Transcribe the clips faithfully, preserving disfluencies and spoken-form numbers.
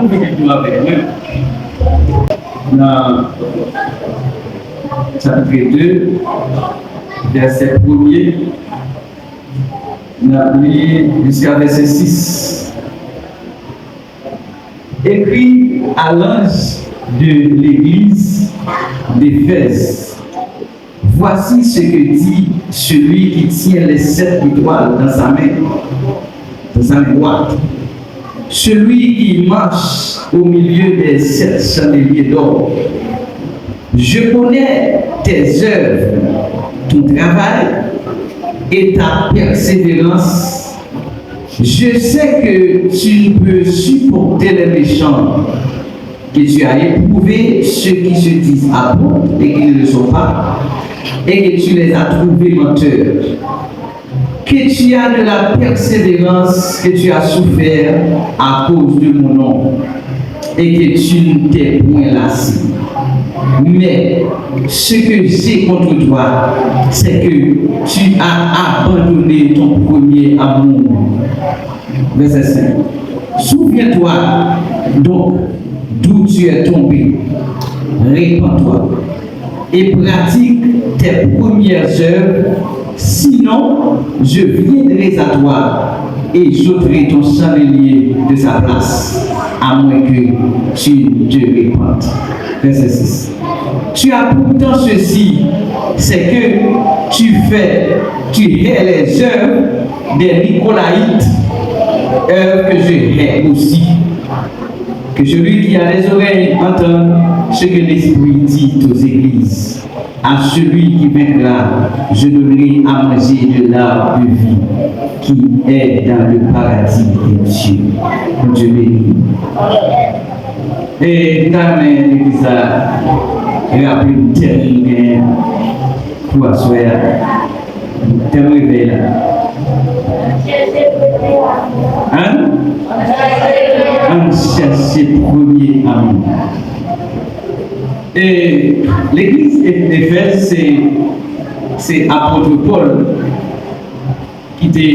Li di nou avèk mwen nan chapit de, vèsè premye, n ap li jiska vèsè sis. Écris à l'ange de l'église d'Éphèse. Voici ce que dit celui qui tient les sept étoiles dans sa main, dans sa main droite, celui qui marche au milieu des sept chandeliers d'or. Je connais tes œuvres, ton travail et ta persévérance. Je sais que tu ne peux supporter les méchants, que tu as éprouvé ceux qui se disent apôtres et qui ne le sont pas, et que tu les as trouvés menteurs, que tu as de la persévérance, que tu as souffert à cause de mon nom, et que tu ne t'es point lassé. Mais ce que j'ai contre toi, c'est que tu as abandonné ton premier amour. Verset cinq. Souviens-toi donc d'où tu es tombé. Répands-toi et pratique tes premières œuvres, sinon je viendrai à toi et j'ôterai ton chandelier de sa place, à moins que tu ne te répandes. Verset six. Tu as pourtant ceci, c'est que tu fais, tu hais les œuvres des Nicolaïtes, œuvres que je hais aussi. Que celui qui a des oreilles entende ce que l'Esprit dit aux églises. À celui qui vaincra, je donnerai à manger de l'arbre de vie qui est dans le paradis de Dieu. Bondye beni. E m ta renmen legliz la raple m tèm nou genyen pou aswè a. Tèm revèy la. Hein? Ann chèche premye amou. E legliz Efèz, se, se apot Pòl ki te,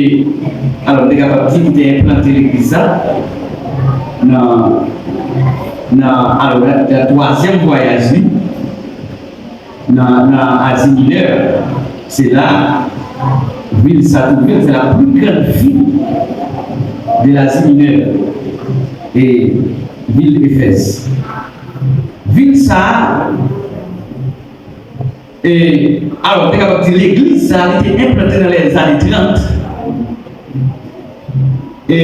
alò, te kapab di ki te enplante legliz sa nan, nan, alò, nan, nan twazyèm vwayaj li nan, nan Azi Minè. Se la vil sa twouve l, c'est la plus grande ville de l'Asie Mineure, e vil Efèz. Vil sa a, e, alò, te kapab di legliz sa a, li te enplante nan lèzane trant. E,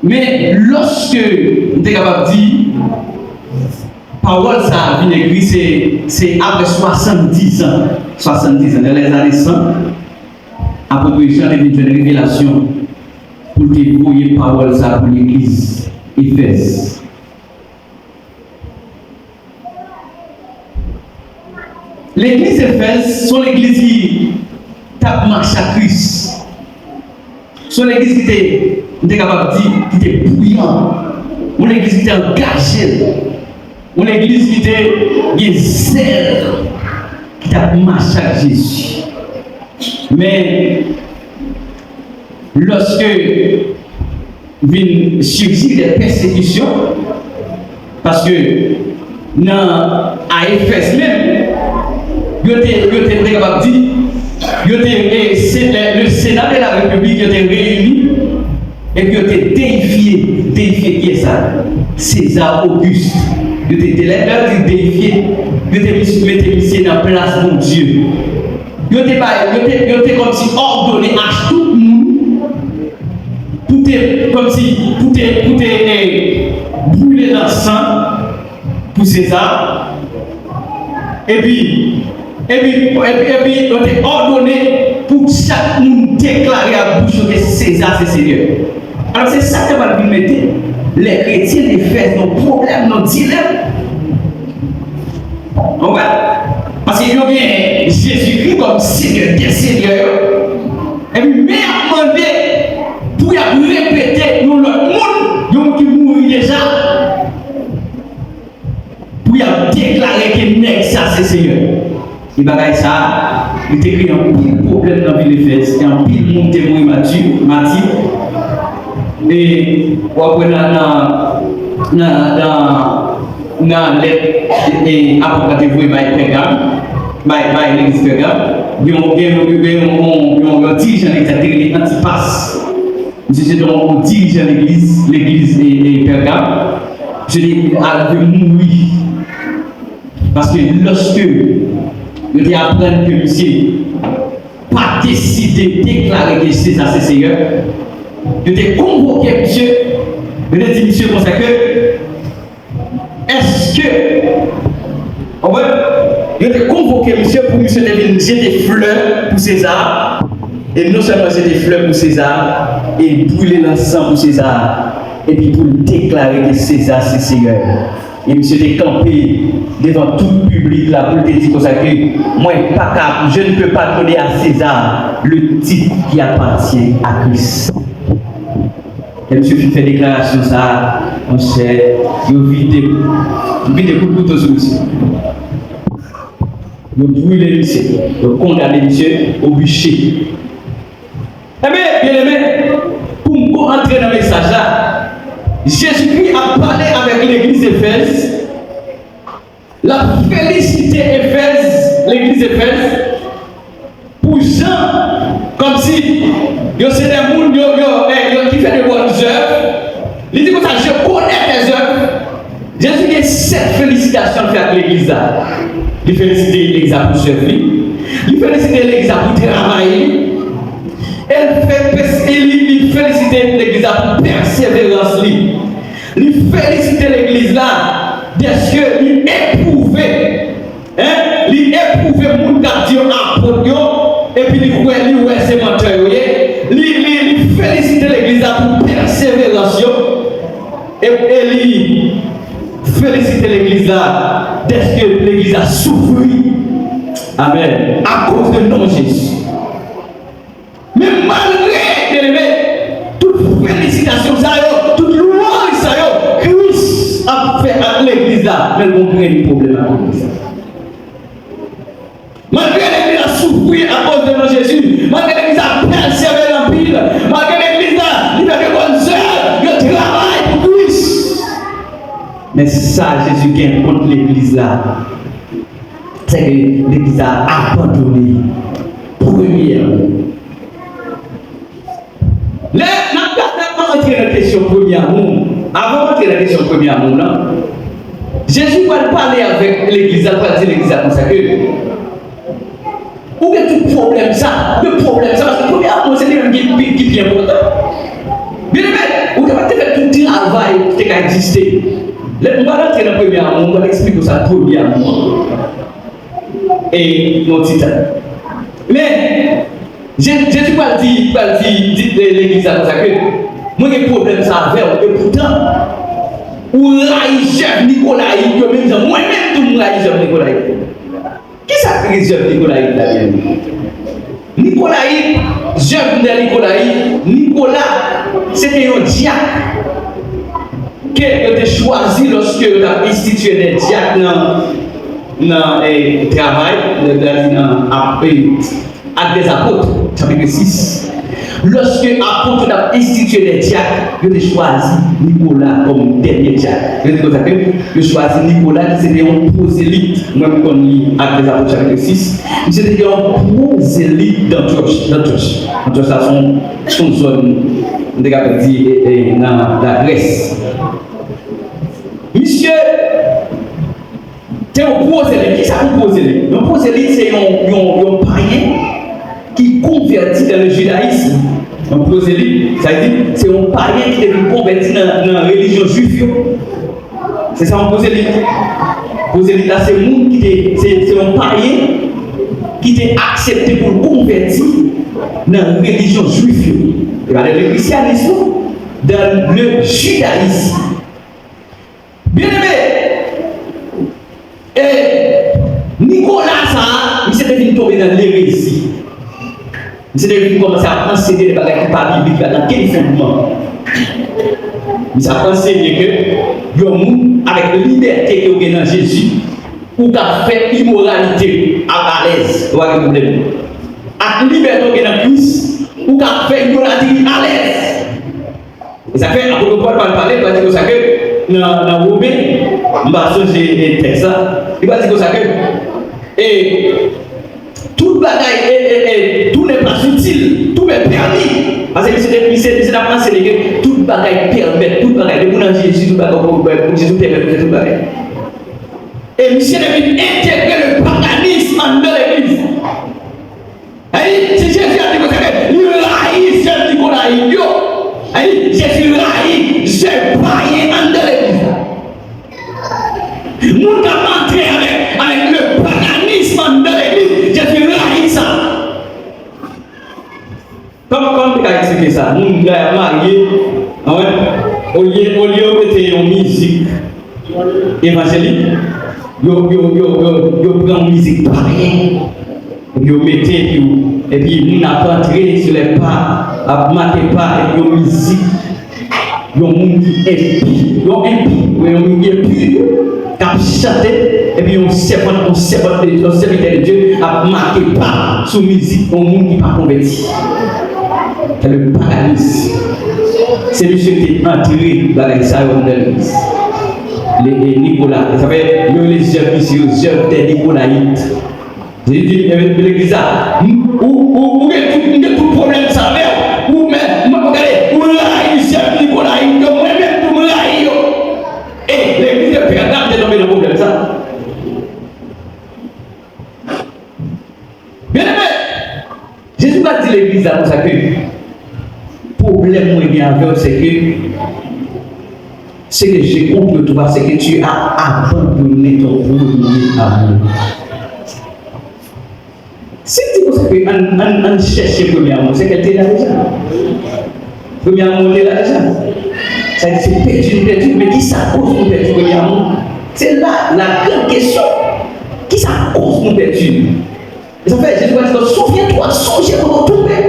men, lòske, m te kapab di, pawòl sa a vin ekri, se, se apre swasanndizan. Swasanndizan, nan lèzane san, apot Jan te vin jwenn revelasyon pou l te voye pawòl sa a pou legliz Efèz. Legliz Efèz se yon legliz ki t ap mache ak Kris. Se yon legliz ki te, m te kapab di, ki te bouyan. Yon legliz ki te angaje l. Yon legliz ki te gen zèl, ki t ap mache ak Jezi. Men, lòske vin sibjik de pèsekisyon, paske nan, a Efèz menm, yo te, yo te, m te kapab di, yo te, e, se, le, le Sénat de la République, yo te reyini, epi yo te deyifye, deyifye kiyès sa? Seza Ogis. Yo te, te, lè yo di deyifye, yo te mis-, mete misye nan plas Bondye. Yo te bay, yo te, yo te kòmsi òdone a tout moun pou te, kòmsi, pou te, pou te, e, brile nan san pou Seza. Epi, epi, epi, epi, yo te òdone pou chak moun deklare ak bouch yo ke Seza se senyè. Alò, se sa k te pral vin mete lè kretyen Efèz nan pwoblèm, nan dilèm. Ou konprann? Paske yo gen Jezikri kòm Senyè dè senyè yo. Epi men y ap mande pou y ap repete yon lòt moun, yon moun ki mouri deja, pou y ap deklare ke nèg sa se Senyè. E bagay sa a, li te kreye anpil pwoblèm nan vil Efèz, e anpil moun te mouri mati, mati. E w ap wè nan, nan, nan, nan, nan lèt e, e, apot la te voye bay Pègam, bay, bay legliz Pègam, gen yon, gen yon, gen yon, yon, yon, yon dirijan legliz la te rele Antipas. Misye se te yon, yon dirijan legliz, legliz e, e, Pègam. Misye te arive mouri. Paske lòske yo te aprann ke misye pa deside deklare ke Seza se Seyè, yo te konvoke misye, yo te di misye konsa ke, èske, w konprann? Yo te konvoke misye pou misye te vin jete flè pou Seza, e non sèlman jete flè pou Seza, e brile lansan pou Seza, epi pou l deklare ke Seza se Seyè. E misye te kanpe devan tout piblik la pou l te di konsa ke, mwen pa ka, je ne peux pas donner à César le titre qui appartient à Christ. Lè misye fin fè deklarasyon sa a, monchè, yo vide, yo vide kout kouto sou misye. Yo brile misye, yo kondane misye o biche. Enben, byeneme, pou m ko antre nan mesaj la, Jezikri ap pale avèk legliz Efèz, l ap felisite Efèz, legliz Efèz, pou jan, kòmsi yo se de moun yo, yo, eh, yo ki fè de bòn zèv. Li di konsa, je connais tes œuvres. Jezi gen sèt felisitasyon l fè ak legliz la. Li felisite legliz la pou zèv li. Li felisite legliz la pou travay li. E l fè pes-, e li, li felisite legliz la pou pèseverans li. Li felisite legliz la dèske li epwouve, en, li epwouve moun k ap di yo apot yo, epi li wè, li wè se mantè yo ye. Li, li, li felisite legliz la pou pèseverans yo. E, e li felisite legliz la dèske legliz la soufri. Amèn. Akoz de non Jezi. Men malgre, byeneme, tout felisitasyon sa yo, tout lwanj sa yo, Kris ap fè ak legliz la, men l gon grenn pwoblèm ak legliz la. Malgre legliz la soufri akoz de non Jezi, malgre legliz la pèsevere anpil, malgre legliz la, li fè de bòn zèv, yo travay pou Kris. Men sa Jezi gen kont legliz la, se ke legliz la abandone premye amou. Lè n ap, n ap antre nan kesyon premye amou, avan m antre nan kesyon premye amou lan, Jezi pral pale avèk legliz la, l pral di legliz la konsa ke ou gen tout pwoblèm sa, de pwoblèm sa, paske premye amou se li menm ki, ki, ki pi enpòtan. Byeneme, ou te pa t te fè tout travay ki te ka egziste. Lè nou pral antre nan premye amou, m pral eksplike w sa premye amou an. E yon ti tan. Men, Je-, Jezi pral di, pral di, di, e, legliz la konsa ke, mwen gen pwoblèm sa avè w, epoutan, ou rayi zèv nikolayik yo menm jan mwen menm tou m rayi zèv nikolayik yo. Kisa k rele zèv nikolayik la, byeneme? Nikolayik, zèv de nikolayik, Nikola, se te yon dyak ke yo te chwazi lòske yo t ap enstitiye de dyak nan, nan, e, travay, nan, nan, nan, ap, e, Actes des Apôtres, chapitre six. Lòske apot yo t ap enstitiye de dyak, yo te chwazi Nikola kòm dènye dyak. Yo te konsa ke yo chwazi Nikola, ki se te yon pwozelit. Mwen, m konn li Actes des Apôtres, chapitre six. Misye te yon pwozelit d Antyòch. D Antyòch. Antyòch la, se yon, se yon zòn, m te kapab di, e, e, nan Lagrès. Misye te yon pwozelit. Kisa yon pwozelit? Yon pwozelit se yon, yon, yon payen ki konvèti dans le judaïsme. Yon pwozelit, sa vle di, se yon payen ki te vin konvèti nan, nan relijyon jwif yo. Se sa yon pwozelit. Pwozelit la, se moun ki te, se, se yon payen ki te aksepte pou l konvèti nan relijyon jwif yo. E pa nan le christianisme, dans le judaïsme. Byeneme, e, Nikola sa a, misye te vin tonbe nan lerezi. Misye te vin kòmanse ap ansenye de bagay ki pa biblik, ki pa gen okenn fondman. Misye ap ansenye ke yon moun, avèk libète ke w gen nan Jezi, ou ka fè imoralite a alèz, ou pa gen pwoblèm. Ak libète w gen nan Kris, ou ka fè idolatri alèz. E sa fè, apot Pòl pral pale, li pral di konsa ke nan, nan Women, m pa sonje, e, tèks la, li pral di konsa ke, e, tout bagay, e, e, e, tout n'est pas utile, tout est permis. Paske misye te, misye, misye t ap anseye ke tout bagay pèmèt, tout bagay, depi w nan Jezi, tout bagay, pou, pou Jezi pèmèt ou fè tout bagay. E misye te vin entegre le paganism anndan legliz. Sa vle di, si Jezi ap di konsa ke li rayi zèv Nikolayit yo, sa vle di, Jezi rayi zèv payen anndan legliz la. Moun k ap antre avèk, avèk le paganism anndan legliz, Jezi rayi sa. Kòman, kòman m te ka eksplike sa? Moun la y ap marye, anwen, olye, olye yo mete yon mizik evanjelik, yo, yo, yo, yo, yo pran yon mizik payen, epi yo mete, epi, epi moun ap antre sou lè pa, ap make pa, epi yon mizik, yon moun ki enpi, yon enpi, yon moun ki enpi, k ap chante, epi yon sèvant, yon sèvant de, yon sèvitè de Dye ap make pa sou mizik yon moun ki pa konvèti. Se le paganism. Se misye ki te antre bagay sa yo anndan legliz. Le, e, Nikola. Sa fè, yo rele zèv misye yo, zèv dè Nikolayit. Li di, e, legliz la, m, ou, ou, ou gen tout, m gen tout pwoblèm sa avè w. Ou, men, m, gade, ou rayi zèv Nikolayit yo, mwen menm tou m rayi yo. E legliz de Pègam te tonbe nan pwoblèm sa. Byeneme, Jezi pa di legliz la konsa ke pwoblèm mwen gen avè w, se ke, ce que j'ai contre toi, c'est que tu as abandonné ton premier amour. Si l di konsa ke ann, ann, ann chèche premye amou, se ke l te la deja. Premye amou te la deja. Sa di se pèdi nou pèdi, men ki sa koz nou pèdi premye amou? Se la, la grande question. Ki sa koz nou pèdi? E sa fè Jezi pa di, souviens-toi, sonje kote w tonbe.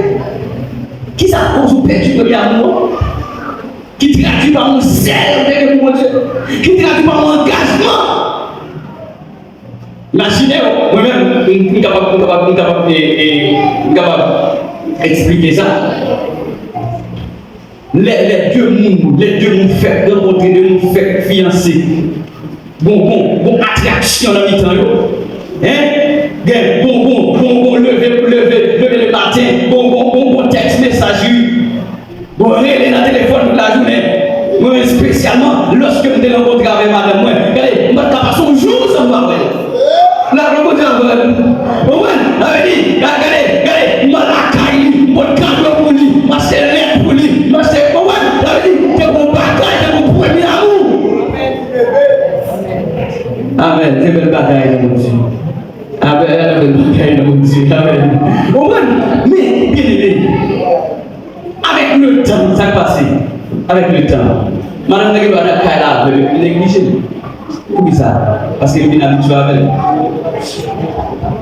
Ki sa koz ou pèdi premye amou an? Ki tradui pa yon zèl ou te gen pou Bondye. Ki tradui pa yon angajman. Imajine w, mwen menm, m, m kapab, m kapab, m kapab, e, e, m kapab eksplike sa. Lè, lè de moun, lè de moun fèk rankontre, de moun fèk fiyanse, gon, gon, gon atraksyon nan mitan yo. Hein? Gen, gon, gon, gon, gon leve, leve, leve le maten, gon, gon, gon, gon tèks mesaj, wi. Bon, rele nan telefòn tout lajounen. Mwen menm espesyalman, lòske m te rankontre avèk madanm mwen, gade, m pa t ka pase yon jou san m pa wè l. La, Bondye avè m. Ou konprann? Sa vle di, gade, gade, gade, m al lakay li, m pot kado pou li, m achte lèt pou li, m achte, ou konprann? Sa vle di, te gon bagay, te gon premye amou. Amèn. Se bèl bagay nan Bondye. Amèn. Bèl bagay nan Bondye. Amèn. Ou konprann? Men, byeneme, avèk letan, sa k pase? Avèk letan, madanm nan gen dwa nan kay la avè l, epi neglije l. Poukisa? Paske li vin abitye avè l.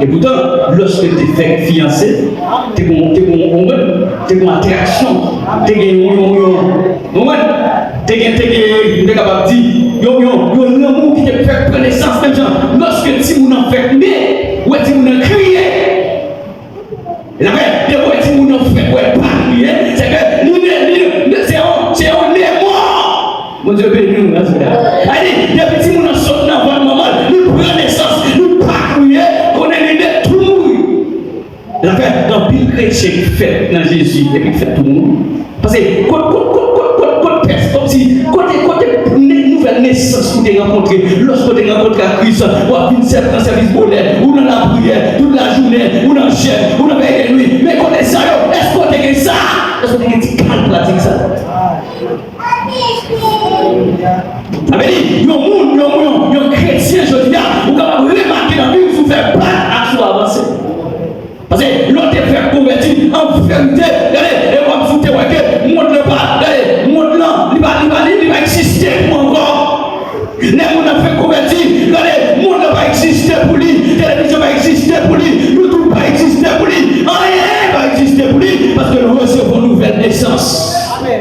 Epoutan, lòske l te fèk fiyanse, te gon, te gon, te gon atraksyon, te gen yon, yon, yon, yon, te gen, te gen, m te kapab di, yon, yon, yon lanmou ki te fèk pran nesans menm jan. Lòske timoun nan fèk ne, ou wè timoun nan kriye. E sa fè, depi w wè timoun nan fèk, w wè l pa kriye, se ke li ne, li, li, se yon, se yon ne mò. Bondye beni w nan jounen an. Sa vle di, depi timoun nan sot nan vant manman l, li pran nesans, li pa kriye, konnen li ne tou mouri. E sa fè, gen anpil kretyen ki fèt nan Jezi epi ki fèt tou mouri. Paske kot, kot, kot, kot, kot, kot pès, kòmsi, kote, kote ne-, nouvèl nesans ou te rankontre, lòske w te rankontre ak Kris, w ap vin sèvi nan sèvis bonè, ou nan lapriyè, tout lajounen, ou nan jèn, ou nan vèy de nwi. Men kote sa yo, èske w te gen sa? Èske w te gen ti kal pratik sa? Sa vle di, yon moun, yon, yon, yon kretyen jodi a, ou kapab remake nan vi w si w fè pa ak si w avanse. Paske lè w te fèk konvèti, an verite, gade, e w ap sou te wè ke mond lan pa, gade, mond lan, li pa, li pa, li, li pa egziste pou ankò. Lè moun nan fèk konvèti, gade, mond lan pa egziste pou li, televizyon pa egziste pou li, YouTube pa egziste pou li, anyen pa egziste pou li, paske l resevwa yon nouvèl nesans. Amèn.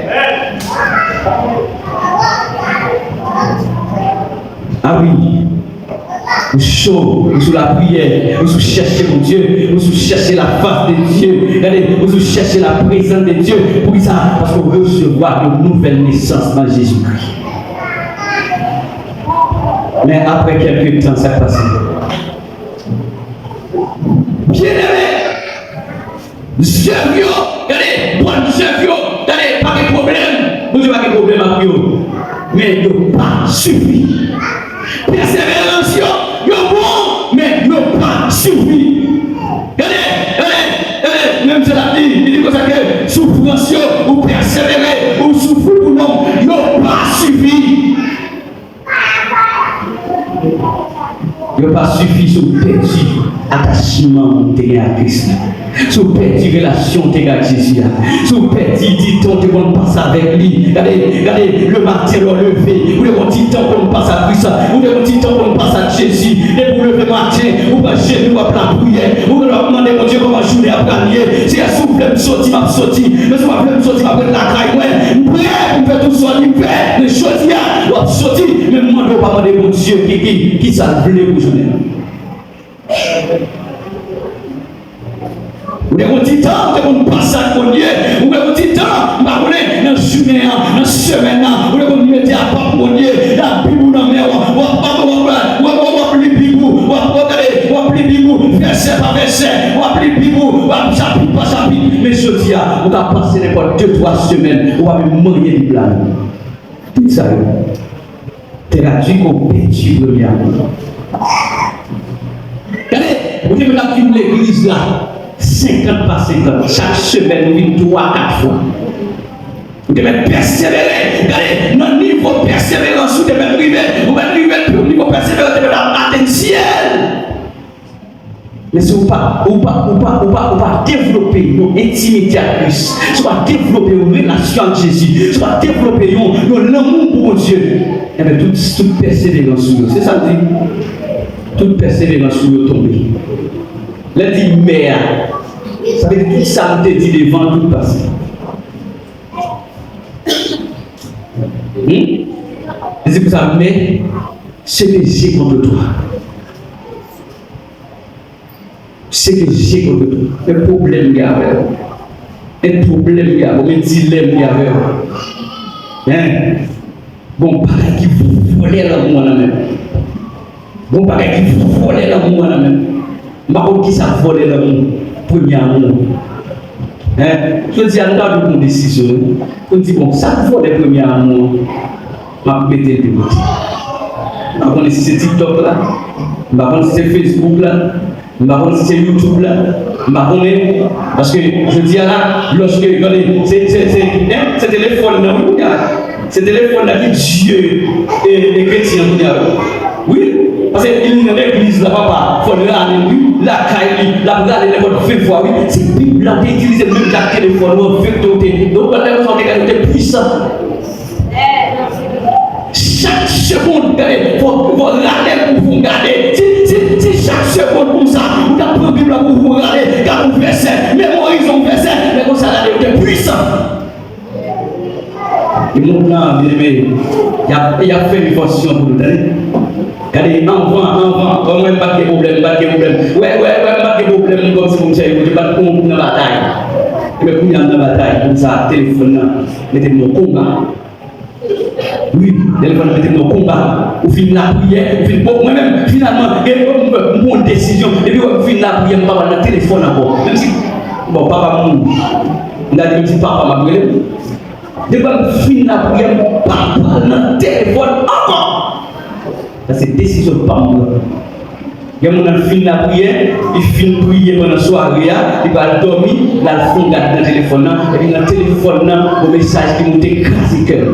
ou sou lapriyè, ou sou chèche Bondye, ou sou chèche la fas de Dye. Gade, ou sou chèche la prezans de Dye. Poukisa? Paske w resevwa yon nouvèl nesans nan Jezikri. Men apre kèlke tan, sa k pase? Byeneme, zèv yo, gade, bòn zèv yo, gade, pa gen pwoblèm. Bondye pa gen pwoblèm ak yo. Men yo pa sifi. Pèseverans yo, yo bon, men yo pa sifi. Gade, gade, gade, menm Jan ap di, li di konsa ke soufrans yo, ou pèsevere, ou soufri pou non m, yo pa sifi. Yo pa sifi si w pèdi atachman w te gen ak Kris la. Si w pèdi relasyon w te gen ak Jezi a. Si w pèdi ti tan w te konn pase avèk li. Gade, gade, le maten lè w leve, ou te gon ti tan w konn pase ak Kris la. Ou te gon ti tan w konn pase ak Jezi. Depi w leve maten, ou pran jenou, w ap lapriyè. Ou ap mande Bondye kòman jounen an pral ye. Seyè, si w vle m soti, m ap soti. Men si w pa vle m soti, m ap ret lakay mwen. M prè pou m fè tout sa w di m fè. Men jodi a, w ap soti. Men m mande w pa mande Bondye ki, ki, ki sa l vle pou jounen an. Ou te gon ti tan, ou te konn pase ak Bondye. Ou te gon ti tan, m pa konnen, nan jounen an, nan semèn nan, ou te konn mete apa pou Bondye, nan Bib ou nan men w, w ap, w ap, w ap, w ap, w ap, w ap li Bib ou, w ap, w ap, gade, w ap li Bib ou, vèsè pa vèsè, w ap li Bib ou, w ap chapit pa chapit. Men jodi a, ou ka pase nenpòt de, twa semèn, ou pa menm manyen Bib la, non. Tout sa yo. Te radui ke w pèdi premye amou. Gade, ou te mèt ap vin legliz la senkant pa senkant, chak semèn ou vin twa, kat fwa. Ou te mèt pèsevere. Gade, nan nivo pèseverans ou te mèt rive, ou mèt rive pi wo nivo pèseverans, ou te mèt ap atenn syèl. Men si w pa, ou pa, ou pa, ou pa, ou pa devlope yon entimite ak Kris, si w pa devlope yon relasyon ak Jezi, si w pa devlope yon, yon lanmou pou Bondye, enben tout, tout pèseverans ou yo, se sa l di, tout pèseverans ou yo tonbe. Lè l di mè a, sa vle di tout sa m te di devan, tout pase. Hmm? Li di konsa, mais ce que j'ai contre toi, ce que j'ai contre toi. Men pwoblèm m gen avè w. Men pwoblèm m gen avè w. Men dilèm m gen avè w. Hein? Bon, bagay ki vòlè lanmou an nan men m. Gon bagay ki vòlè lanmou an nan men m. M pa konn kisa k vòlè lanmou, premye amou an. Hein? Jodi a, nou ta dwe pran desizyon, wi. Pou n di, bon, sa k vòlè premye amou an, m ap mete l de kote. M pa konnen si se TikTok la, m pa konnen si se Facebook la, m pa konnen si se YouTube la, m pa konnen. Paske jodi a la, lòske, gade, se, se, se, hein, se telefòn nan, wi, kounye a. Se telefòn nan ki dye e, e kretyen an kounye a, wi. Wi, paske li nan legliz la, papa, fò l rale l, wi, lakay li, l ap rale nenpòt ven fwa, wi. Se Bib la w te itilize menm jan ak telefòn ou an, ven kote w te. Donk, lè konsa w te gade, w te pwisan. Chak segonn, gade, fò, fò rale l pou w gade. Si, si, si chak segonn konsa, ou t ap pran Bib la pou w rale, gade yon vèsè, memorize yon vèsè, lè konsa, gade, w te pwisan. E moun nan, byeneme, y ap, y ap fèmen fòs yon pou nou, tande. Gade, anvan, anvan, anvan, mwen m pa t gen pwoblèm, m pa t gen pwoblèm. Wè, wè, wè, m pa t gen pwoblèm, m kòmsi pou m sèvi Bondye, m pa t konn nan batay. Men kounye a m nan batay, konsa, telefòn nan mete m nan konba. Wi, telefòn nan mete m nan konba. Ou fin lapriyè, ou fin, bon, mwen menm, finalman, gen, m, m, m pran yon desizyon. Depi wè m fin lapriyè, m pa pral nan telefòn ankò. Menm si, bon, papa m mouri. M ta di, menm si papa m ap rele m. Depi m fin lapriyè, m pa pral nan telefòn ankò. Sa se desizyon pa m pran. Gen moun nan fin lapriyè, li fin priye pandan sware a, li pral dòmi, l al fè yon gad nan telefòn nan, epi nan telefòn nan, yon mesaj ki moute kraze kè l.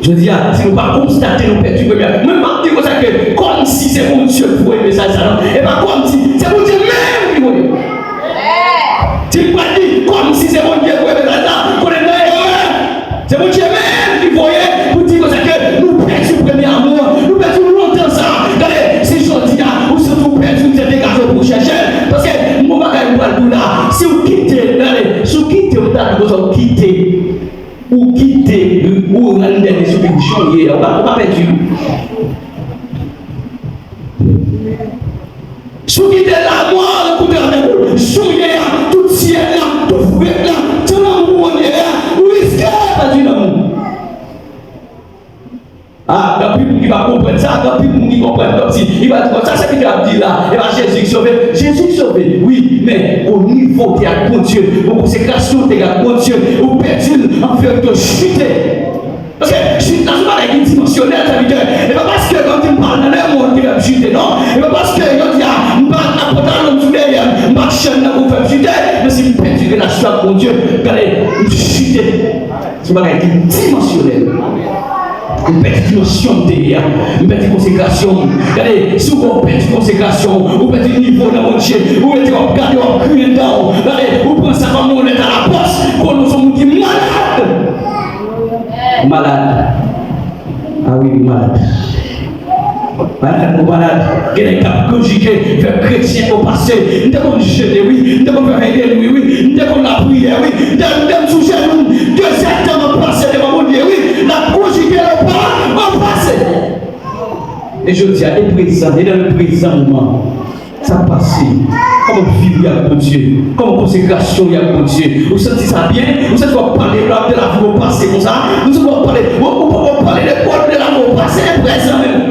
Jodi a, si nou pa konstate nou pèdi premye, mwen m ap di konsa ke kòmsi se Bondye k voye mesaj sa non. E pa kòmsi, se Bondye menm ki voye. Si m pral di kòmsi se Bondye k voye mesaj la, konnen nan erè. Se Bondye menm ki voye pou di konsa ke nou pèdi premye amou an. Nou pèdi l lontan sa. Gade, si jodi a ou santi w pèdi, ou degaje w pou w chèche l. Paske m gon bagay m pral di w la. Si w kite, gade, si w kite, m ta di konsa, w kite. Ou kite, ou rann dènye sou bib jan w ye. Ou pa, ou pa pèdi. Si w kite lamò rankontre avèk ou, jounen an, tout syèl la, tout fwet la, tan lanmou pou w ye a, ou riske pèdi lanmou. Ah, gen anpil moun ki pa konprann sa, gen anpil moun ki konprann kòmsi li pa di konsa, sa ki te ap di la, e pa Jezi ki sove. Jezi ki sove, wi, men o nivo w te ak Bondye, o konsekrasyon w te gen ak Bondye, ou pèdi l, an verite w chite. Paske chit la se yon bagay ki dimansyonèl, sèvitè. E pa paske, kòmsi m pa nan lemonn ki fè m chite, non. E pa paske yo di, ah, m pa ak pantalon m sou dèyè m, m pa ak chèn nan pou fè m chite. Men si m pèdi relasyon ak Bondye, gade, m chite. Se yon bagay ki dimansyonèl. M pèdi dimansyon m te ye a. M pèdi konsekrasyon m. Gade, si w wè w pèdi konsekrasyon w, ou pèdi nivo w nan Bondye, ou rete w ap gade, w ap griyen dan w. Gade, ou pran sa kòm yon lèt alapòs, konnen w se yon moun ki malad. Ou malad. Ah wi, ou malad. Malad, ou malad. Gen nèg k ap konjige vèb kretyen o pase. M te konn jene, wi. M te konn fè vèy de nwi, wi. M te konn lapriyè, wi. M te, m te sou jenou m. Dezyèm tan m ap pase devan Bondye, wi. L ap konjige le pa o pase. E jodi a, e prezan, e nan le prezan moman. Sa k pase? Kòman vi w ye ak Bondye? Kòman konsekrasyon w ye ak Bondye? Ou santi sa byen? Ou santi w ap pale de lavi w pase konsa? Ou santi w ap pale, w ap, w ap, w ap pale de kòd de lavi w pase e prezan menm?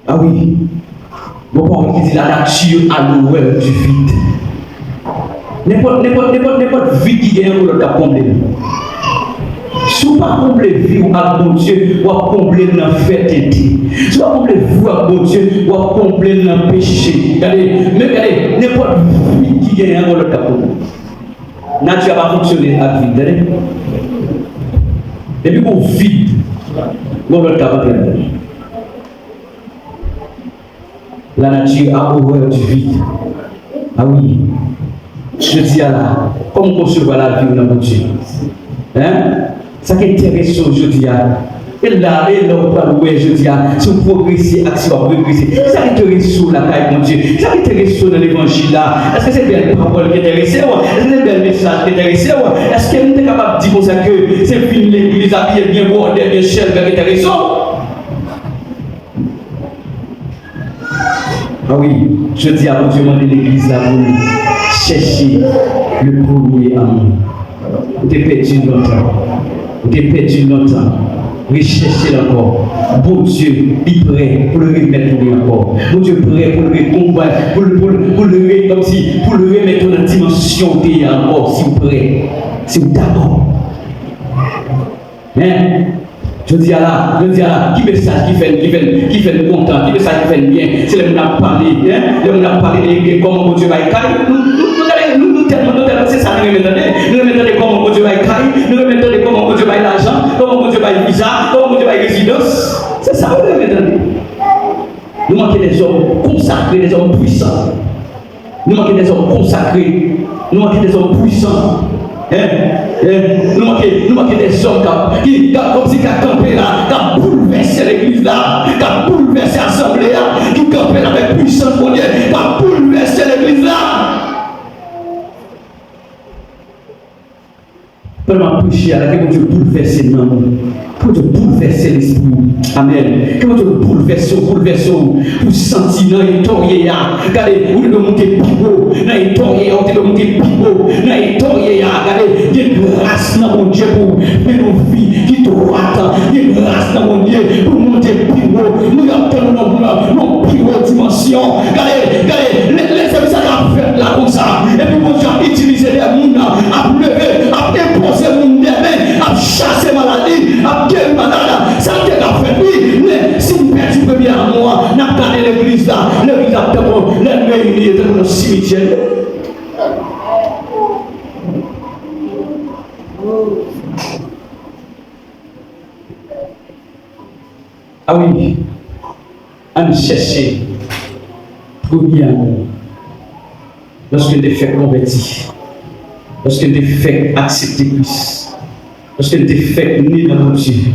Ah wi. Bon pawòl ki di la nature a l'horreur du vide. Nenpòt, nenpòt, nenpòt, nenpòt vid ki genyen, yon lòt k ap konble l. Si w pa konble vi w ak Bondye, w ap konble l nan fè tenten. Si w pa konble vi w ak Bondye, w ap konble l nan peche. Gade, men gade, nenpòt vid ki genyen, yon lòt k ap konble l. Nati a pa fonksyone ak vid, tande. Depi gon vid, yon lòt k ap antre ladan l. La nature a horreur du vide. Ah wi. Jodi a la, kòman w konsevwa lavi w nan Bondye? Hein? Sa k enterese w jodi a? E la, e la w pral wè jodi a, si w pwogrese ak si w ap regrese. Kisa k enterese w lakay Bondye? Kisa k enterese w nan levanjil la? Èske se bèl pawòl ki enterese w? Èske se bèl mesaj ki enterese w? Èske m te kapab di konsa ke se vin legliz, abiye byen bwòdè, byen chèlbè ki enterese w? Ah wi, jodi a Bondye mande legliz la pou nou chèche le premier amour. Ou te pèdi l lontan. Ou te pèdi l lontan. Rechèche l ankò. Bondye, li prè pou l remèt ou li ankò. Bondye prè pou l rekonba, pou l, pou l, pou l re-, kòmsi, pou l remèt ou nan dimansyon w te ye a ankò, si w prè, si w dakò. Hein? Jodi a la, jodi a la, ki mesaj ki fè n, ki fè n, ki fè n kontan, ki mesaj ki fè n byen? Se lè moun ap pale, hein? Lè moun ap pale de, de kòman Bondye bay kay, nou, nou, nou, gade, nou, nou tèlman, nou tèlman, se sa nou renmen tande. Nou renmen tande kòman Bondye bay kay, nou renmen tande kòman Bondye bay lajan, kòman Bondye bay viza, kòman Bondye bay rezidans. Se sa nou renmen tande. Nou manke dèzòm konsakre, dèzòm pwisan. Nou manke dèzòm konsakre. Nou manke dèzòm pwisan. Hein? Hein? Nou manke, nou manke dèzòm k ap, ki, k ap, kòmsi k ap kanpe la, k ap boulvèse legliz la, k ap boulvèse asanble a, ki kanpe la avèk pwisans Bondye, k ap boulvèse legliz la. Pandan m ap preche a la, ke Bondye boulvèse nanm ou. Ke Bondye boulvèse lespri w. Amèn. Ke Bondye boulvèse w, boulvèse w. Pou w santi nan eta w ye a. Gade, ou te dwe moute pi wo. Nan eta w ye a, ou te dwe moute pi wo. Nan eta w ye a, gade, gen gras nan Bondye pou w mennen yon vi ki dwat. Gen gras nan Bondye pou w moute pi wo. Nou ap tann nou nan, nan, nan pi wo dimansyon. Gade, gade, lè, lè sèvis sa k ap fèt la konsa. Epi Bondye ap itilize de moun, ap leve, ap enpoze moun de men, ap chase maladi, ap geri malad. Sa te ka fèt, wi, men si n pèdi premye amou an, n ap gade legliz la, legliz la tankou lè n reyini, tankou nan simityè. Ah wi, ann chèche premye amou. Lòske n te fèk konvèti, lòske n te fèk aksepte Kris, lòske n te fèk ne nan Bondye,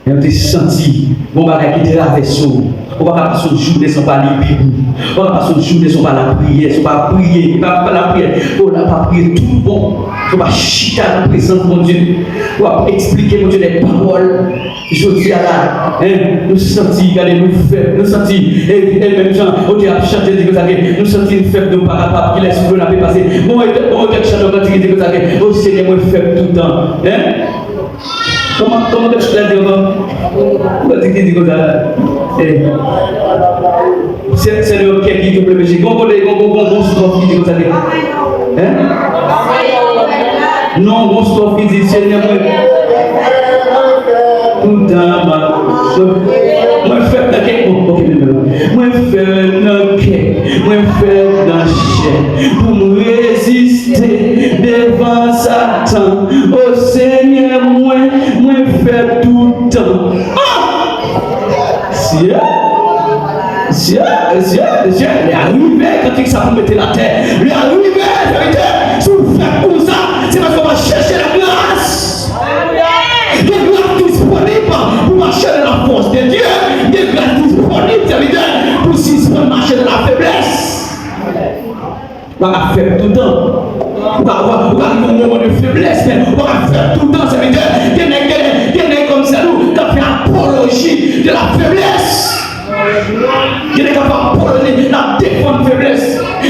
e w te santi gon bagay ki travèse w, ou pa ka pase yon jounen san pa li Bib ou, ou pa ka pase yon jounen san pa lapriyè, san pa priye, pa, pa lapriyè, ou la pa priye tout bon. Ou pa chita nan prezans Bondye. W ap eksplike Bondye de pawòl. Jodi a la, en, nou santi, gade, nou fèb, nou santi, e, e menm jan, ote ap chante, di konsa ke, nou santi n fèb, nou pa kapab, kilès pou n ape pase. Bon, e, bon, ote k chante, kantik, di konsa ke, o Senyè, mwen fèb toutan. En? Kòman, kòman tèks la di ankò? Ou pa di ki di konsa la? Eh. Se, se yon kè ki tou plemeche. Gon kote, gon, gon, gon, gon swaf ki di konsa ke. Hein? Non, gon swaf ki di, Senyè, mwen. Toutan, mwen, mwen fèb nan kè. Bon, ok, men, men. Mwen fèb nan kè. Mwen fèb nan chè. Pou m reziste devan Satan. O Senyè, mwen, mwen fèb toutan. Ah! Mesye, mesye, mesye, mesye, lè a rive, kantik sa pou mete l atè. Lè a rive, sèvitè, si w fèb konsa, se paske w pa chèche lagras. Gen gras disponib pou mache nan lafòs de Dye. Gen gras disponib, sèvitè, pou sispann mache nan lafeblès. Ou pa ka fèb toutan. Ou ka, ou ka, ou ka rive yon moman de feblès, men ou pa ka fèb toutan, sèvitè. Gen nèg, gen nèg, gen nèg kòm sè nou, k ap fè apoloji de la faiblesse. Gen nèg k ap fè apoloji, l ap defann feblès,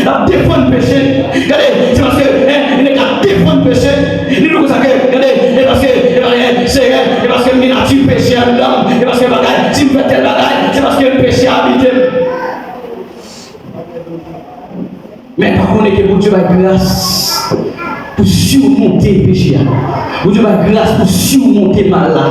l ap defann peche. Gade, se paske, en, gen nèg k ap defann peche. Li di konsa ke, gade, e paske, e paske, Senyè, e paske m gen nati peche anndan m, e paske bagay, si m fè tèl bagay, se paske peche abite m. Men pa konnen ke Bondye bay gras pou simonte peche a. Bondye bay gras pou simonte mal la.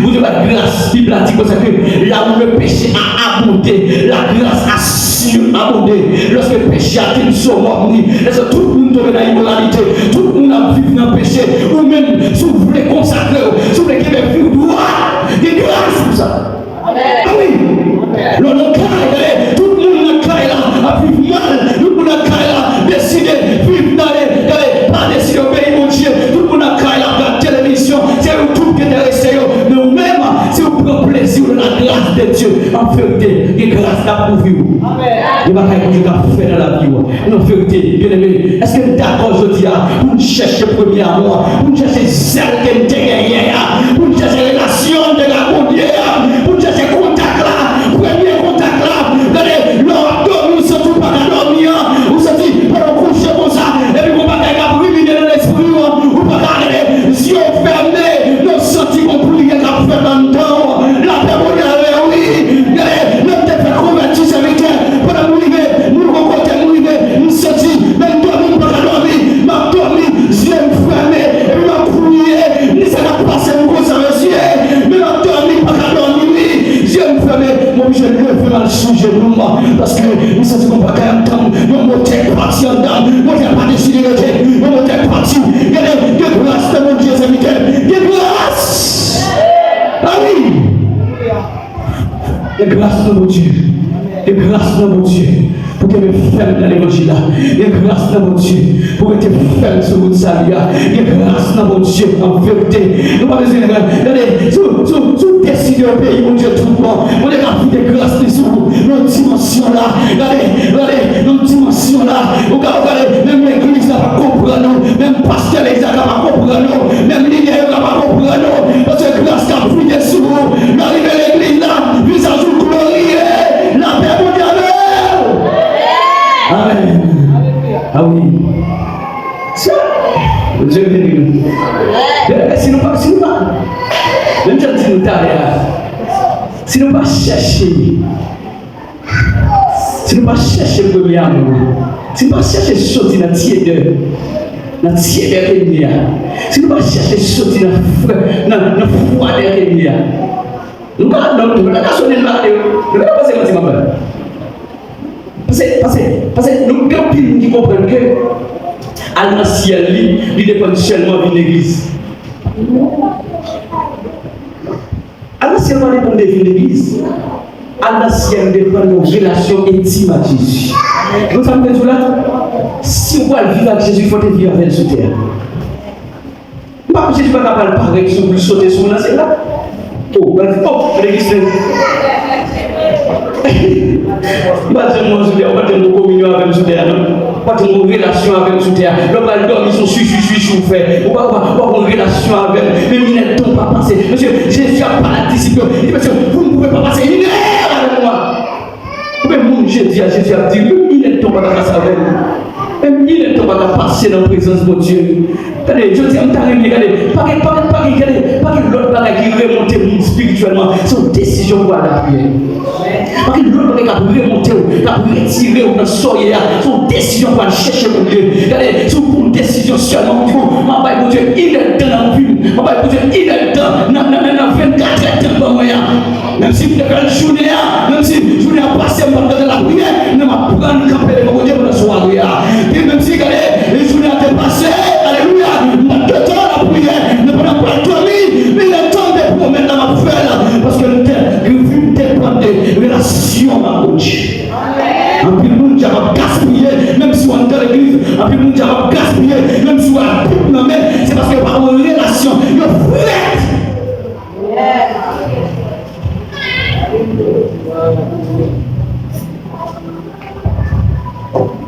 Bondye bay gras, Bib la di konsa ke là où le péché a abondé, la grâce a surabondé. Lòske peche a te sou wòm li, lòske tout moun tonbe nan imoralite, tout moun ap viv nan peche, ou menm, si w vle konsakre w, si w vle kenbe vi w dwat, gen gras pou sa. Amen. Ah wi. Lè w nan kay, gade, tout moun nan kay la ap viv mal. Tout moun nan kay la deside viv nan le, gade, pa deside obeyi Bondye. Tout moun nan kay la ap gade televizyon. Se YouTube ki enterese yo. Men ou menm, si w pran plezi w nan la grâce de Dieu, an verite, gen gras k ap kouvri w. Amen. Gen bagay Bondye k ap fè nan lavi w. Nan verite, byeneme, èske n dakò jodi a pou n chèche premye amou a, pou n chèche zèl ke n te genyen an, pou n chèche relasyon n te gen ak Bondye a, pou n chèche kontak la, premye kontak la? Gade, lè w ap dòmi, ou santi w pa ka dòmi an, ou santi pandan w kouche konsa, epi gon bagay k ap rimine nan lespri w, ou pa ka gade, zye w fèmen, men w santi gon priyè k ap fèt anndan w. Lapè Bondye avè w, wi. Gade, lè m te fèk konvèti, sèvitè, pandan m rive, m rive yon kote, m rive, m santi, menm dòmi m pa ka dòmi, m ap dòmi, zye m fèmen, epi m ap priye, m di sa k ap pase m konsa, mesye, men m ap dòmi, m pa ka dòmi, wi, zye m fèmen, m oblije leve m al sou jenou m, paske m santi gon bagay anndan m, yon motè k pati anndan m, motè a pa deside rete, yon motè k pati, gade, gen gras nan Bondye, sèvitè, gen gras! Ah wi! Gen gras nan Bondye. Gen gras nan Bondye pou kenbe fèm nan levanjil la. Gen gras nan Bondye pou rete fèm sou wout sali a. Gen gras nan Bondye an verite. Nou pa bezwen gade, si w, si w, si w deside obeyi Bondye tout bon, Bondye ka vide gras li sou ou nan dimansyon la. Gade, gade, nan dimansyon la. Ou ka, ou gade, menm legliz la pa konprann ou, menm pastè legliz la ka pa konprann ou, menm lidè yo ka pa konprann ou, paske gras ka vide sou ou. Lè w rive legliz la, vizaj ou gloriye, lapè Bondye avè w. Amèn. Ah wi. Sa, Bondye beni nou. Byeneme, si nou pa, si nou pa, menm jan m di nou talè a, si nou pa chèche, si nou pa chèche premye amou an, si nou pa chèche soti nan tyedè, nan tyedè ke n ye a, si nou pa chèche soti nan frè, nan, nan fwadè ke n ye a, nou ka, nou, nou pa ka soti, nou pa ka, nou pa ka pase manti manman. Paske, paske, paske nou gen anpil moun ki konprann ke al nan syèl li, li depann sèlman vin legliz. Al nan syèl pa depann de vin legliz. Al nan syèl depann yon relasyon entim ak Jezi. Donk sa m vle di w la, si w pral viv ak Jezi, fò w te viv avè l sou tè a. M pa kwè Jezi pa ka pral parèt sou ou, sote sou ou nan syèl la. O, w pral di, o, legliz fèmen. M pa janm wè w sou tè a, ou pa janm pran kominyon avè m sou tè a, non. Pa gen yon relasyon avè m sou tè a. Lè w pral dòmi, se yon swi, swi, swi, swi w fè. Ou pa, ou pa, ou pa gen yon relasyon avè m. Men inèdtan pa pase. Mesye, Jezi ap pale ak disip yo. Li di, mesye, pou m pwouve pa pase inèdtan avè mwen. Ou menm moun Jezi a, Jezi ap di, menm inèdtan pa ka pase avè m. Menm inèdtan pa ka pase nan prezans Bondye. Gade, jodi a m ta renmen, gade, pa gen, pa gen, pa gen, gade, pa gen lòt bagay ki remonte moun espirityèlman. Se yon desizyon pou al lapriyè. Pa gen lòt bagay k ap remonte w, k ap retire w nan sa w ye a. Se yon desizyon pou al chèche Bondye. Gade, se yon bon desizyon sèlman pou di, bon, m ap bay Bondye inèdtan nan vi m. M ap bay Bondye inèdtan nan, nan, nan, nan vennkatrè tan ban mwen an. Menm si m te fè l jounen an, menm si jounen an pase, m pa t gentan lapriyè, men m ap pran kanpe devan Bondye pandan sware a. Epi menm si, gade, jounen an te pase, alelouya, m pa t gentan lapriyè, men pandan m pral dòmi, men inèdtan m te pwomèt la m ap fè l, paske m te, vi m depann de relasyon m ak Bondye. Anpil moun kapab gaspiye, menm si w anndan legliz, anpil moun kapab gaspiye, menm si w ak Bib nan men, se paske yo pa gen relasyon, yo frèt.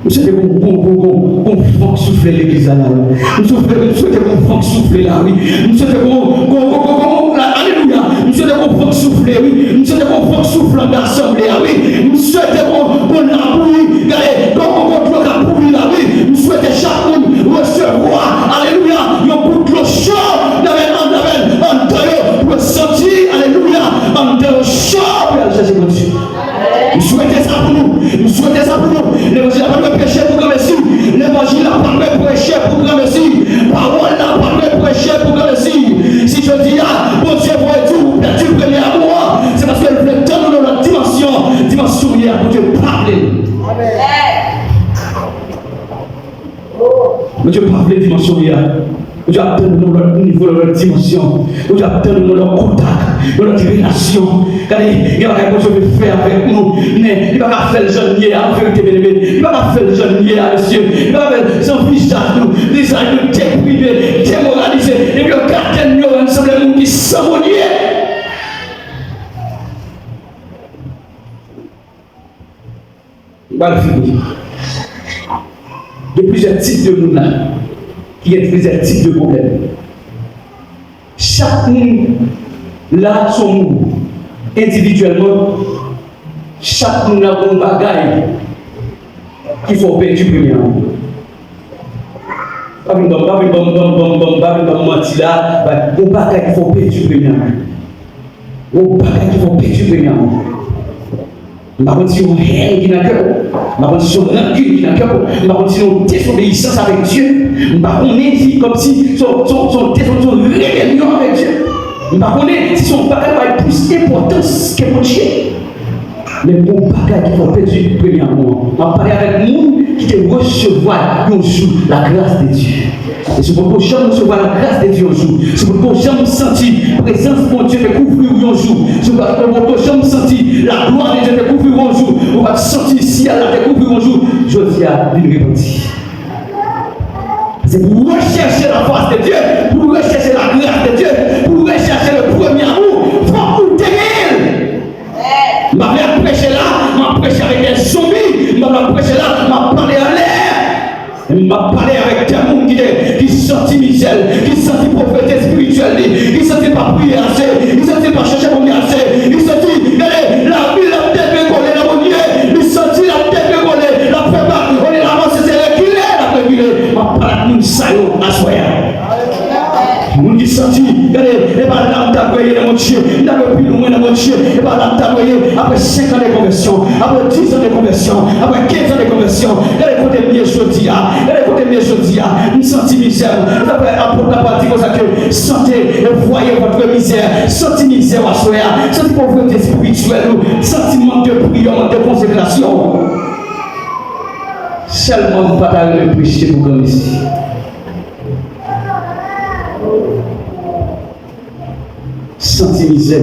M swete gon, gon, gon, gon, gon van k soufle legliz la, la, wi. M swete, m swete gon van k soufle la, wi. M swete gon, gon, gon, gon, gon, la, alelouya. M swete gon van k soufle, wi. M swete gon van k soufle anndan asanble a, wi. M swete gon, gon labouyi, gade, gon, gon, gon dlo k ap kouri la, wi. M swete chak moun resevwa, alelouya, yon gout dlo cho, nan men, nan men, anndan yo, pou yo santi, alelouya, anndan yo cho, pou y al chèche Bondye. M swete sa pou nou. M swete sa pou nou. Levanjil la pa dwe preche pou granmesi. Levanjil la pa dwe preche pou granmesi. Pawòl la pa dwe preche pou granmesi. Si jodi a, Bondye voye di w ou pèdi premye amou an, se paske l vle tann ou nan lòt dimansyon. Dimansyon w ye a, Bondye pa vle. Bondye pa vle dimansyon w ye a. Bondye ap tann ou nan lòt nivo, nan lòt dimansyon. Bondye ap tann ou nan lòt kontak, nan lòt relasyon. Gade, gen bagay Bondye vle fè avèk nou, men li pa ka fè l jan n ye a, an verite, byeneme. Li pa ka fè l jan n ye a, mesye. Li pa ka fè l jan vizaj nou, vizaj nou deprime, demoralize. Epi yo gade n, yo wè n sanble moun ki san Bondye. M pral fini. Gen plizyè tip de moun la ki gen plizyè tip de pwoblèm. Chak moun la se yon moun endividyèlman, chak moun la gen yon bagay ki fè w pèdi premye amou. Pa vin ban m, pa vin ban m, ban m, ban m, ban m, pa vin ban m manti la, ba, gen yon bagay ki fè w pèdi premye amou. Gen yon bagay ki fè w pèdi premye amou. M pa konn si yon hèn ki nan kè w. M pa konn si yon rankin ki nan kè w. M pa konn si yon dezobeyisans avèk Dye. M pa konnen si kòmsi se yon, se yon, se yon dezobeyisans, se yon rebelyon avèk Dye. M pa konnen si se yon bagay ki bay plis enpòtans ke Bondye. Men gon bagay ki fè w pèdi premye amou an. M ap pale avèk moun ki te resevwa yon jou lagras de Dye. E si w poko janm resevwa lagras de Dye yon jou, si w poko janm santi prezans Bondye te kouvri w yon jou, si w poko janm santi laglwa de Dye te kouvri w yon jou, ou pa t santi syèl la te kouvri w yon jou, jodi a, vin repanti. Se pou w rechèche la fas de Dye, pou w rechèche lagras de Dye, pou w rechèche le premye amou, fòk ou te genyen l. M pa vle ap preche la, m ap preche avèk de zonbi, m pa vle ap preche la, m ap pale anlè. M ap pale avèk de moun ki te, ki santi mizè l, ki santi povrete espirityèl li, ki santi l pa priye ase, ki santi l pa chèche Bondye ase, ki santi, gade, lavi l ap degregole nan Bondye, li santi l ap degregole, l ap fè pa, olye l avanse, se rekile l ap rekile. M ap pale ak moun sa yo aswè a. Moun ki santi, gade, e pa la m ta dwe ye nan Bondye, m ta dwe pi lwen nan Bondye, e pa la m ta dwe ye, apre senk an de konvèsyon, apre dis an de konvèsyon, apre kenz an de konvèsyon, gade kote m ye jodi a, gade kote m ye jodi a, m santi mizè m. Apre apot la pral di konsa ke sante, voye votre misère, santi mizè w aswè a, santi povrete espirityèl ou, santi mank de priyè, mank de konsekrasyon. Sèlman m pa ta renmen preche pou granmesi. Santi mizè,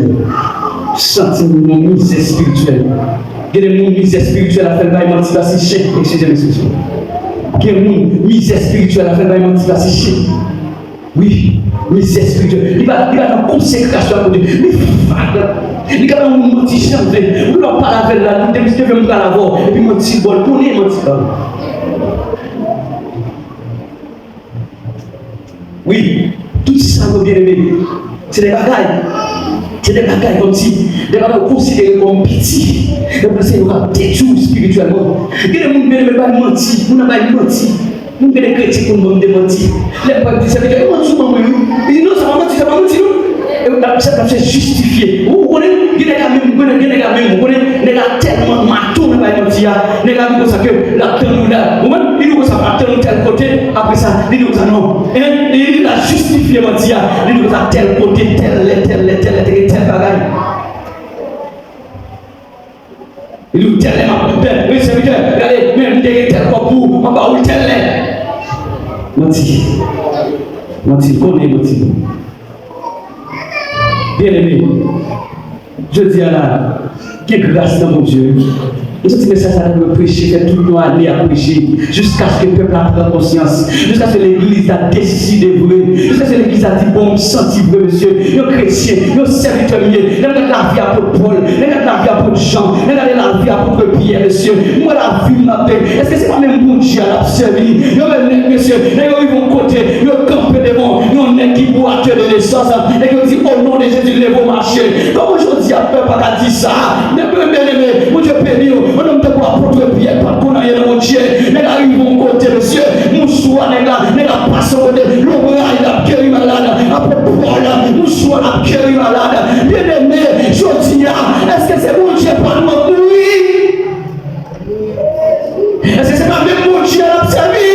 santi yon mizè espirityèl. Gen de moun mizè espirityèl la fè l bay manti pase chen, eskize m ekspresyon. Gen moun mizè espirityèl la fè l bay manti pase chen. Wi, mizè espirityèl. Li pa, li pa nan konsekrasyon ak Bondye. Li fag. Li ka bay yon moun manti jan l vle. Ou lè w pale avè l la, li te, li te vle m pale avè w. Epi manti l ba w, l konnen manti l ba w. Wi, tout sa yo, byeneme, se de bagay, se de bagay kòmsi, de bagay yo konsidere kòm piti, yo panse yo ka detwi w espirityèlman. Gen de moun, byeneme, bay manti, moun nan bay manti. Moun, gen de kretyen konn ban m de manti. Lè m pral di sèvitè, yo manti sou mwen, wi. Li di, non, sa pa manti, sa pa manti, non. E w ap, sa ap fè jistifye. Ou, ou konnen, gen nèg la menm, gen nèg, gen nèg la menm, ou konnen, nèg la tèlman maton nan bay manti a, nèg la di konsa ke l ap tann ou la. Ou konprann? Li di konsa, l ap tann ou tèl kote, apre sa, li di konsa, non. Hein? Li, li la jistifye manti a. Li di konsa, tèl kote, tèl lè, tèl lè, tèl lè, te gen tèl bagay. Li di w tèl lè m ap, wi, sèvitè, gade, men m te gen tèl kòb pou ou, m ap ba ou l tèl lè. Manti. Manti, l konnen manti. Byeneme, jodi a la, gen gras nan Bondye. M santi mesaj sa ta dwe preche, fè tout yon ane ap preche, jiskaske pèp la pran konsyans, jiskaske legliz la deside vre, jiskaske legliz la di, bon, m santi vre, mesye, yon kretyen, yon sèvitè m ye. Lè m gade lavi apot Pòl, lè m gade lavi apot Jan, lè m gade lavi apot Pyè, mesye, m wè lavi m ap de, èske se pa menm Bondye a l ap sèvi? Yo menm nèg, mesye, lè yo rive yon kote, yo kanpe devan yon nèg ki bwate de nesans, nèg yo di, o non de Jezi, leve w mache. Kòman jodi a pèp pa ka di sa? Nèg yo byeneme, Bondye beni w. Yon nonm tankou apot Pyè pa t konn anyen nan Bondye. Nèg la rive yon kote, mesye, mouchwa nèg la, nèg la pase yon kote, lonbray la ap geri malad. Apot Pòl, mouchwa l ap geri malad. Byeneme, jodi a, èske se Bondye pa nou ap mouri? Èske se pa menm Bondye a n ap sèvi?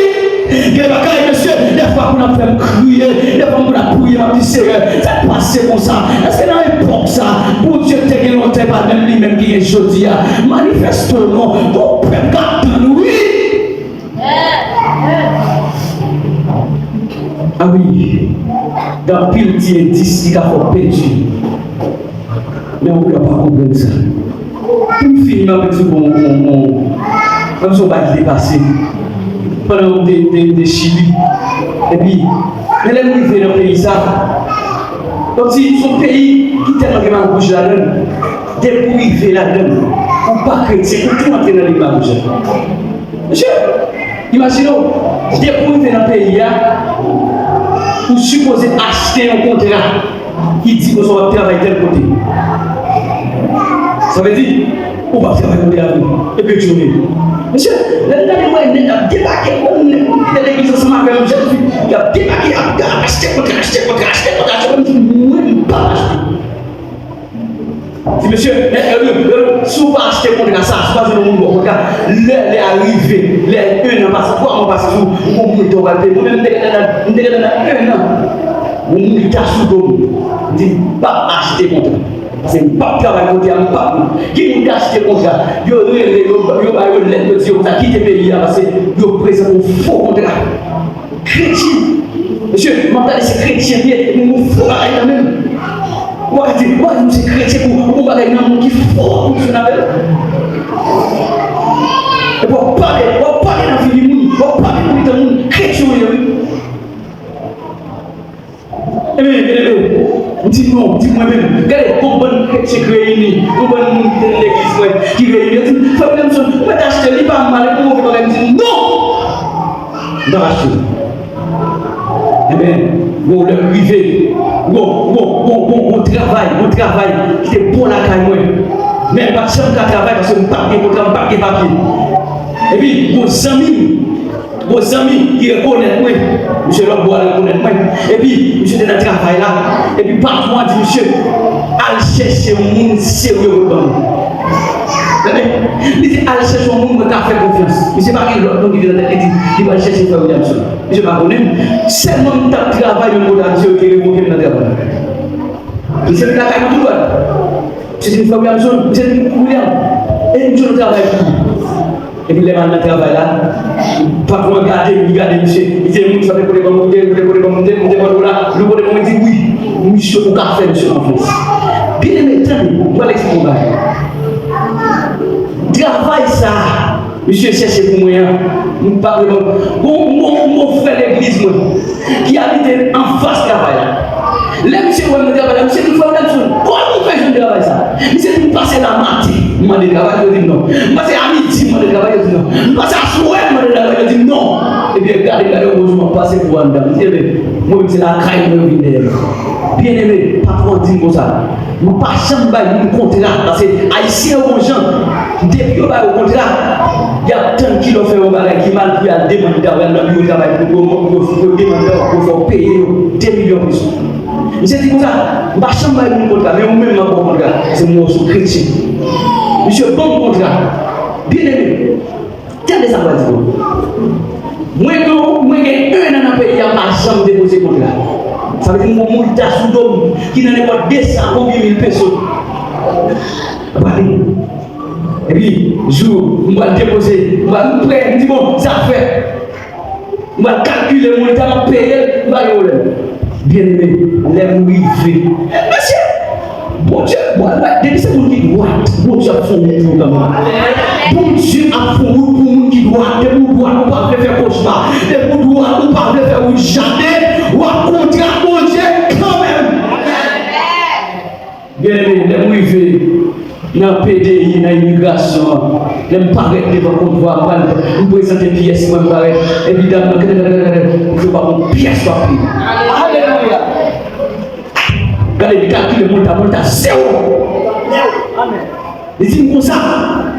Gen bagay, mesye, dèfwa pou n ap fè m kriye, dèfwa m konn ap priye, m ap di, Seyè, sa k pase konsa? Èske nan epòk sa, Bondye te gen lontan, e pa menm li menm ki gen jodi a? Manifeste w non, gon pèp k ap tann, wi. A wi, gen anpil ti endis ki ka fè w pèdi. Men ou pa konprann sa. Pou m fini, m ap di w yon, yon, yon, m ap di w yon bagay ki te pase pandan m te, te, te Chili. Epi, men lè m rive nan peyi sa, kòmsi se yon peyi ki tèlman gen magouj ladan l, depi w rive ladan l, ou pa kretyen, ou tou antre nan liy magouj la. Mesye, imajine w, depi w rive nan peyi a, ou sipoze achte yon kontra ki di konsa w ap travay tèl kote. Sa vle di, ou p ap travay kote a vre, e kretyen w ye. Mesye, lè m gade, m wè nèg ap debake, m wè nèg ki te legliz ansanm avè m, jèn fi, y ap debake, y ap achte kontra, achte kontra, achte kontra, achte kontra, m di, mwen, m p ap achte. Di, mesye, lè, lè, lè, si w pa achte kontra sa, si w pa jwenn yon moun ba w kontra, lè, lè a rive, lè en an pase, twa mwa pase sou ou, ou gon montan w pral peye. Mwen menm, m te gentan nan, m te gentan nan en an. Yon moun ki ta sou do m. M di, m p ap achte kontra. Paske m p ap travay kote a, m p ap. Gen moun ki achte kontra. Yo rele, yo, yo ba yo lèt, yo di yo konsa kite peyi a, paske yo prezante yon fo kontra. Kretyen. Mesye, m ap gade se kretyen li ye, men yon fo bagay nan men l. Ou pa ka di, ou pa ka di m se kretyen pou, pou yon bagay nan moun ki fo pou w jwenn avè l. Epi w ap pale, w ap pale nan figi moun, w ap pale nan mitan moun, kretyen w ye wi. Ebyen, byeneme, m di non, m di mwen menm. Gade, yon bann kretyen ki reyini, yon bann moun ki te nan legliz mwen, ki reyini, yo di, frè Williamson, mwen t achte li, pa mal, e pou move bagay, m di non! M p ap achte l. Ebyen, gon lè rive, gon, gon, gon, gon, gon travay, gon travay ki te bon lakay mwen. Men m pa t janm ka travay paske m pa t gen kontra, m pa t gen papye. Epi, gon zanmi m, gon zanmi ki rekonèt mwen, misye lòtbò a rekonèt mwen. Epi, misye te nan travay la. Epi, patwon an di misye, al chèche yon moun serye pou l ban mwen. Tande, li di, al chèche yon moun mwen ka fè konfyans. Misye pa gen lòt non ki vin nan tèt li, di, li pral chèche frè Williamson. Misye pa konnen m. Sèlman m t ap travay menm kote a, misye te revoke m nan travay la. Misye vin lakay mwen tou dwat. Misye di m, frè Williamson, misye di m, William, e m jwenn yon travay pou ou. Epi lè m al nan travay la, patwon an gade m, li gade misye. Li di, moun sa te kote ban m, te kote ban m, te kote ban m la, li kote ban m, li di, wi, misye, ou ka fè misye konfyans. Byeneme, tande, m pral eksplike yon bagay. Travay sa a, misye chèche pou mwen an, m pa vrèman. Gon, gon, gon frè legliz mwen ki abite anfas travay la. Lè misye wè m nan travay la, misye di, frè Williamson, kòman w fè jwenn travay sa? Misye di, m pase la maten, m mande travay, yo di m non. M pase a midi, m mande travay, yo di m non. M pase aswè, m mande travay, yo di m non. Ebyen, Gade, gade, erezman pase pou anndan. M di, ebyen, mwen menm se lakay mwen vin dèyè. Byeneme, patwon an di m konsa, nou pa janm bay moun kontra, paske Ayisyen yo gon jan, depi yo ba yo kontra, y ap tann kilè w fè yon bagay ki mal pou y al demann ta, w al nan biwo travay pou yo, yo, yo demann ta, pou yo fè w peye yo de milyon peso. Misye di konsa, m pa janm bay moun kontra, men ou menm m ap ba w kontra, se mwen w se yon kretyen. Misye ban m kontra. Byeneme, tande sa m pral di nou. Mwen gen, mwen gen en an nan peyi a, m pa janm depoze kontra. Sa vle di m gon moulta sou do m ki nan nenpòt de san konbyen mil peso. Prale. Epi, jou m pral depoze, m pral, m prè, m di, bon, sa fèt. M pral kalkile moulta, m ap peye l, m pa gen pwoblèm. Byeneme, lè m rive, mesye, Bondye, Bondye, depi se moun ki dwat, Bondye ap fè wout pou ou kanmenm. Bondye ap fè wout pou moun ki dwat. Depi w dwat, ou pa vle fè kochma. Depi w dwat, ou pa vle fè wout jaden, w ap kontre ak Bondye kanmenm. Byeneme, lè m rive nan P D I, nan imigrasyon an, lè m parèt devan kontwa a, m prezante pyès mwen, m parèt, epi dam nan, kètèkètèkètè, m fè pa yon pyès papye. Alelouya! Gade, li kalkile moulta, moulta zewo. Li di m konsa,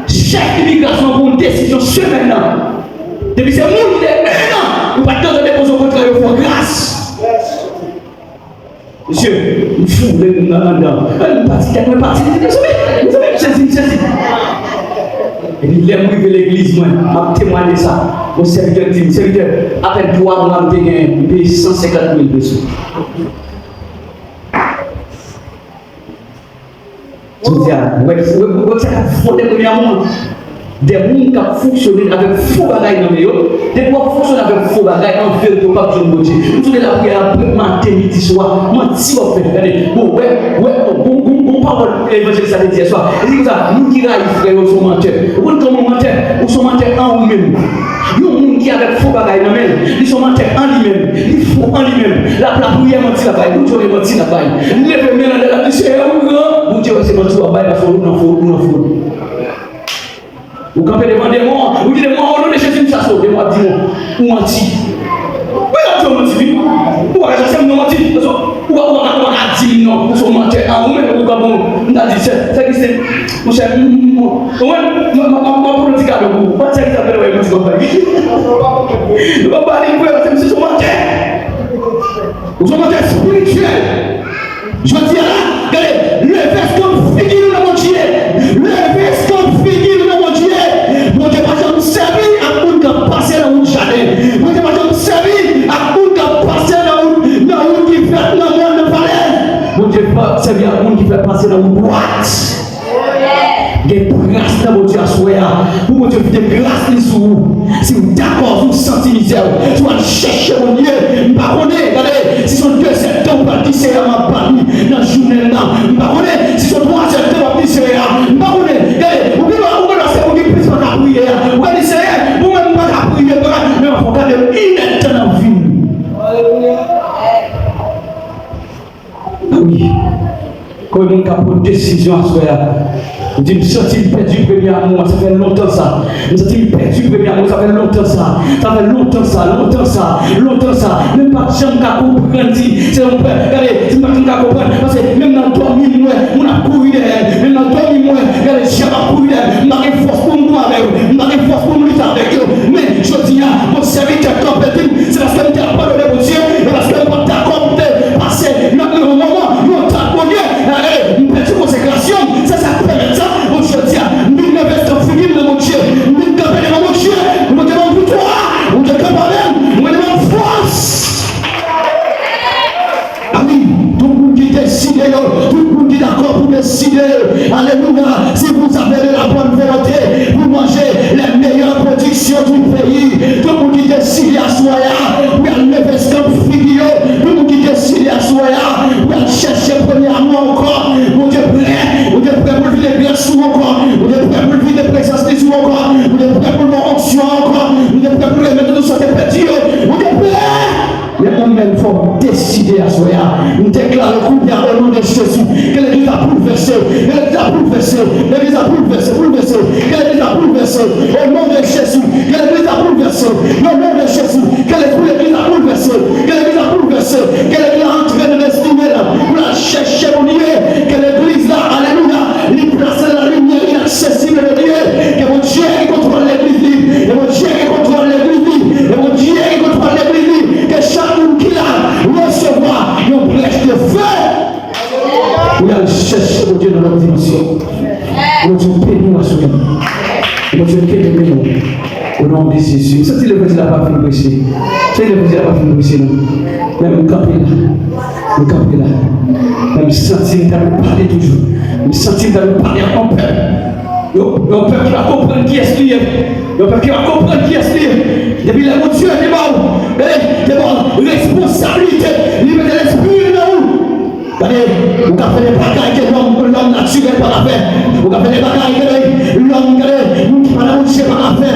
chèf imigrasyon an pran yon desizyon semèn nan. Depi se moun ki te en an, ou pa t gentan depoze yon kontra, yo fè w gras. Mesye, m foure m nan anndan. Mwen pati, tèt mwen pati. Mezanmi, mezanmi, m sezi, m sezi. Epi lè m rive legliz mwen, m ap temwaye sa. Yon sèvitè di m, sèvitè, apèn twa mwa m te gen, m peye san senkant mil peso. Jodi a, wè, wè, wè sa k ap fòte premye amoun an. De moun k ap fonksyone avèk fo bagay nan men yo. Depi w ap fonksyone avèk fo bagay, an verite, w p ap jwenn Bondye. M sonje lapriyè a, maten, midi, swa, manti w ap fè. Gade, bon, wè, wè, bon, bon, bon, bon pawòl evanjelis la te di yèswa. Li di konsa, moun ki rayi frè yo se yon mantè. Ou konn kòman w mantè? Ou se yon mantè an ou menm. Yon moun ki avèk fo bagay nan men l, li se yon mantè an li menm, li fo an li menm. L ap lapriyè, manti l ap bay, Bondye, manti l ap bay. Li leve men l anlè, l ap di, Seyè, ou gran. Bondye wè se manti w ap bay, paske ou nan fo, ou nan fo. Ou kanpe devan demon an, ou di, demon an, o non de Jezi, m chase w. Demon an ap di, non, ou manti. Wi, l ap di w manti, wi. Ou pa ka chase m, non, manti. Ou pa, ou pa, ou pa ka di m non, ou se yon mantè. A, ou menm, ou ka bon. M ta di, sè, sè Kristen, monchè, m, m, m, ou menm, m, m, m, m ap pran ti kado pou ou. Ou pa di sè Kristen ap fè wè, mwen di konprann. Ou pa pale, ou pa pale, se yon mantè. Ou se yon mantè espirityèl. Jodi a la, gade, leve eskanp figi nou nan Bondye. Leve eskanp figi nou nan Bondye. Bondye pa janm sèvi ak moun k ap pase nan wout jaden. Bondye pa janm sèvi ak moun k ap pase nan wout, nan wout ki fèt nan mòn, nan falèz. Bondye pa sèvi ak moun ki fè pase nan wout dwat. Gen gras nan Bondye aswè a. Pou Bondye vide gras li sou ou. Si w dakò, si w santi mizè w, si w al chèche Bondye, m pa konnen, gade, si se yon de zèdtan w pral di, Seyè, m ap bat wi nan jounen an. M pa konnen si se yon twa zèdtan w ap di, Seyè, m pa konnen, gade, ou gen dwa, ou gen dwa se ou ki plis pa ka priye a. Ou ka di, Seyè, bon, mwen, m pa ka priye, m pa ka, men fò w gade m inèdtan nan vi m. Alelouya. Wi. Konbyen moun k ap pran desizyon aswè a? Ou di, m santi m pèdi premye amou an, sa fè lontan sa. M santi m pèdi premye amou, sa fè lontan sa. Sa fè lontan sa, lontan sa, lontan sa. Men m pa t janm ka konprann, di, se yon pè, gade, si m pa t janm ka konprann, paske menm nan dòmi m wè moun ap kouri dèyè m, menm nan dòmi m wè, gade, dyab ap kouri dèyè m, m pa gen fòs pou m goumen avè yo, m pa gen fòs pou m lite avèk yo. Men jodi a, yon sèvitè kanpe di m, se paske m te abandone Bondye, e paske m pa t dakò pou m te pase nan yon moman, yon tan ak Bondye. Gade, m pèdi konsekrasyon m, se sa k pèmèt sa. Bon, jodi a, m vin leve eskanp figi m nan Bondye, m vin kanpe devan Bondye, Bondye ban m viktwa, Bondye kanpe avè m, Bondye ban m fòs. A wi, tout moun ki deside yo, tout moun ki dakò pou deside yo. Alelouya. Si vous avez de la bonne volonté, vous mangez les meilleures productions du pays. Tout moun ki deside aswè a pou y al leve eskanp figi yo. Tout moun ki deside aswè a pou y al chèche premye amou ankò. Bondye prè, Bondye prè pou l vide gras sou ou ankò. Bondye prè pou l vide prezans li sou ou ankò. Bondye prè pou l ba w onksyon ankò. Bondye prè pou l remèt ou tout sa w te pèdi yo. Bondye prè. Men ou menm, fò w deside aswè a. M deklare kounye a, o non de Jezi, ke legliz la boulvèse, ke legliz la boulvèse, Pou y al chèche Bondye nan lòt dimansyon. Bondye beni w aswè. Bondye kenbe men w. O non de Jezi. M santi levanjil la pa fin preche. Se levanjil la pa fin preche non. Men m kanpe la. M kanpe la. Men m santi m ta dwe pale toujou. M santi m ta dwe pale ak yon pèp. Yon, yon pèp ki pa konprann kiyès li ye. Yon pèp ki pa konprann kiyès li ye. Depi lè Bondye te ba w, e, te ba w responsablite, li mete lespri nan ou. Gade, ou ka fè de bagay ke lòm, lòm natirèl pa ka fè. Ou ka fè de bagay ke lòm, gade, moun ki pa nan Bondye pa ka fè.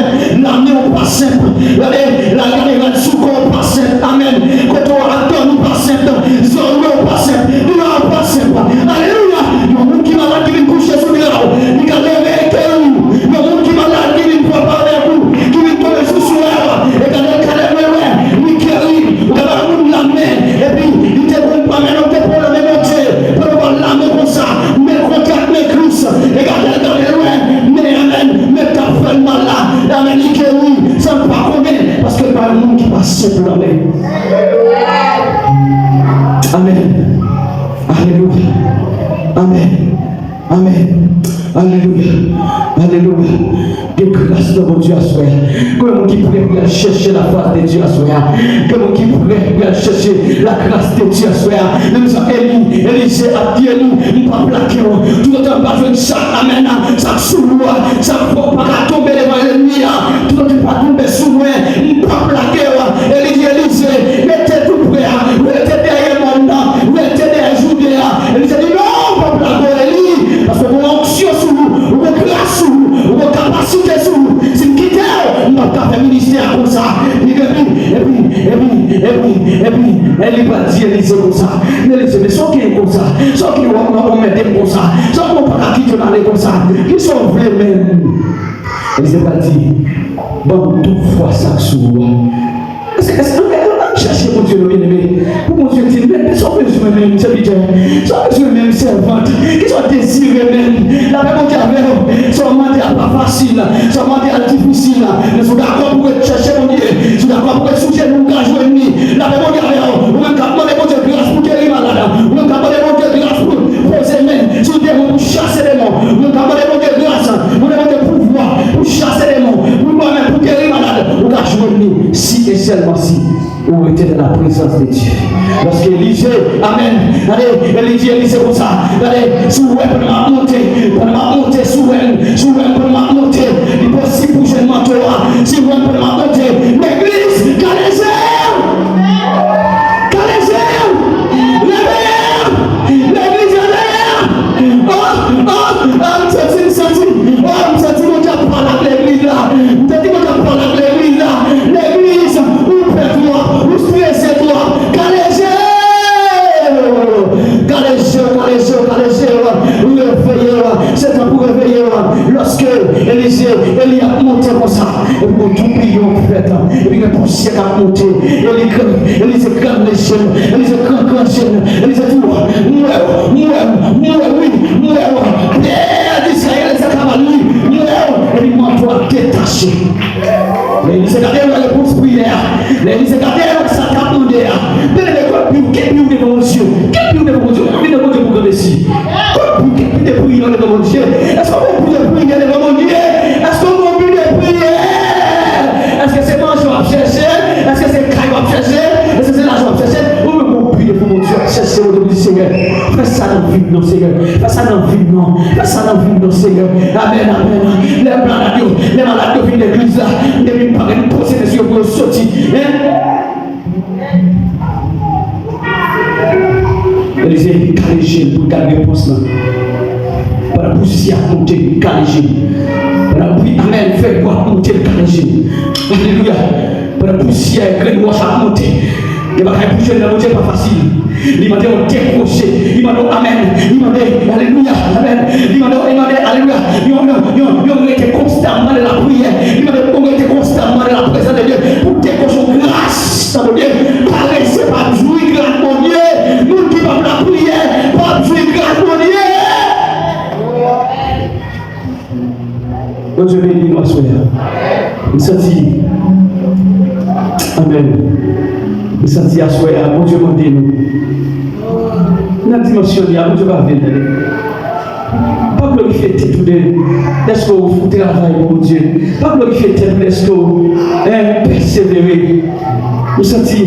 Lame w pa senp. Gade, la, gade, rad sou kò w pa senp. Amèn. Kote w ap dòmi w pa senp. Zòrye w pa senp. Dra w pa senp. Alelouya. Yon moun ki malad ki vin kouche sou dra w, li ka leve e geri w. Yon moun ki malad ki vin pran avèk ou, ki vin tonbe sou swè w, e gade, gade, wè, wè, li geri. Ou ka ba moun lamen, epi li te konn pa men, ou te pran lamen Bondye, pandan w pa lamen konsa, men kontak, men Kris, e gade l, gade l, wè, men amèn, men k ap fè l mal la, amèn, li geri, san l pa konnen, paske l pa yon moun ki pa senp nan men. Amèn. Alelouya. Amèn. Amèn. Alelouya. Alelouya. Gen gras nan Bondye aswè a. Gen moun ki prè pou y al chèche la face de Dieu aswè a. Gen moun ki prè pou y al chèche la grâce de Dieu aswè a. Menm jan Eli, Elize ap di Eli, m p ap lage w. Toutotan m pa jwenn chak amèn, sa k sou ou a, sa k fè w pa ka tonbe devan lènmi a. Toutotan l pa tonbe sou mwen, m p ap lage w. Eli di Elize, mete tou prè a, rete dèyè mòn nan, rete dèyè jounen an. Elize di, non, m p ap lage w, Eli, paske w gen onksyon sou ou, w gen gras sou ou, w gen kapasite sou ou. Si m kite w, m p ap ka fè ministè a konsa. Epi, epi, epi, epi, epi, Eli pral di Elize konsa, men Elize, men sa w genyen konsa? Sa w genyen w ap, w ap anmède m konsa? Sa w genyen w pa ka kite m ale konsa? Kisa w vle menm? Elize pral di, ban m tout fwa sa k sou ou a. Èske, èske, ann, ann chèche Bondye non, byeneme. Pou Bondye di n, men, men sa w bezwen menm, sèvitè? Sa w bezwen menm, sèvant? Kisa w dezire menm? Lapè Bondye avè w. Sa w mande a pa fasil. Sa w mande a difisil. Men si w dakò pou w ret chèche Bondye, si w dakò pou w ret sou jenou, w ka jwenn li. Lapè Bondye avè w. Ou menm k ap mande Bondye gras pou geri malad. Ou menm k ap mande Bondye gras pou poze men sou demon, pou chase demon. Ou menm k ap mande Bondye gras, mande Bondye pouvwa pou chase demon, pou, pou geri malad. Ou ka jwenn li si e sèlman si ou rete nan la prezans de Dye. Lòske Elize, amèn, gade, Eli di Elize konsa, gade, si w wè pandan m ap monte, pandan m ap monte, si w wè m, si w wè m pandan m ap monte, li posib pou jwenn manto a, si w wè m pandan m ap monte, legliz, kale je w! Kale je w! Reveye w! Legliz, reveye w! Oh, oh, oh, m santi, m santi, oh, m santi Bondye ap pale ak legliz la. M santi Bondye ap pale ak legliz la. Legliz, ou pè twòp, ou strese twòp. Kale je w! Kale je w, kale je w, kale je w. Reveye w. Se tan pou reveye w. Lòske Elize, Eli ap monte konsa, epi yon toupiyon fèt, epi gen pousyè k ap monte, Eli gran, Elize gran leje l, Elize gran, gran je l, Elize di, m wè w, m wè w, m wè w, wi, m wè w, pè Dizrayèl, sa kaval, wi, m wè w, epi manto a detache. Lè Elize gade, wè repons priyè a. Lè Elize gade, wè sa l t ap mande a. Byeneme, kot pi w, ki pi w devan Bondye? Ki pi w devan Bondye? Ou vin devan Bondye pou grandesi. Kot pi w, ki pi de priyè w devan Bondye? Èske w gon pi de priyè devan Bondye? Èske w gon pi de priyè? Èske se manje w ap chèche? Èske se kay w ap chèche? Èske se lajan w ap chèche? Ou menm gon pi devan Bondye w ap chèche, Bondye pou di, Senyè, fè sa nan vi m non, Senyè. Fè sa nan vi m non. Fè sa nan vi m non, Senyè. Amèn, amèn. Lè malad yo, lè malad yo vin legliz la, depi m pare m poze men sou yo pou yo soti. Hein? Elize kale je l pou l gade repons lan. Pandan pousyè ap monte, li kale je l. Pandan pri, amèn, fèy bwa ap monte, li kale je l. Alelouya. Pandan pousyè, grenn wòch ap monte. Gen bagay pou jwenn nan Bondye pa fasil. Li mande yon dekwoche. Li mande yon amèn. Li mande, alelouya, amèn. Li mande, li mande, alelouya. Yon, yon, yon, yon rete konstan nan lapriyè. Li mande yon rete konstan nan laprezans de Dye. Pou dekwoche yon gras nan Bondye. Parese p ap jwi gras Bondye. Moun ki p ap lapriyè p ap jwi gras Bondye. Bondye beni nou aswè a. M santi, amèn. M santi aswè a, Bondye mande nou. Nan dimansyon li a, Bondye pa vle l, tande. Pa glorifye tèt ou de, dèske w travay pou Bondye. Pa glorifye tèt ou dèske w, en, pèsevere. Ou santi,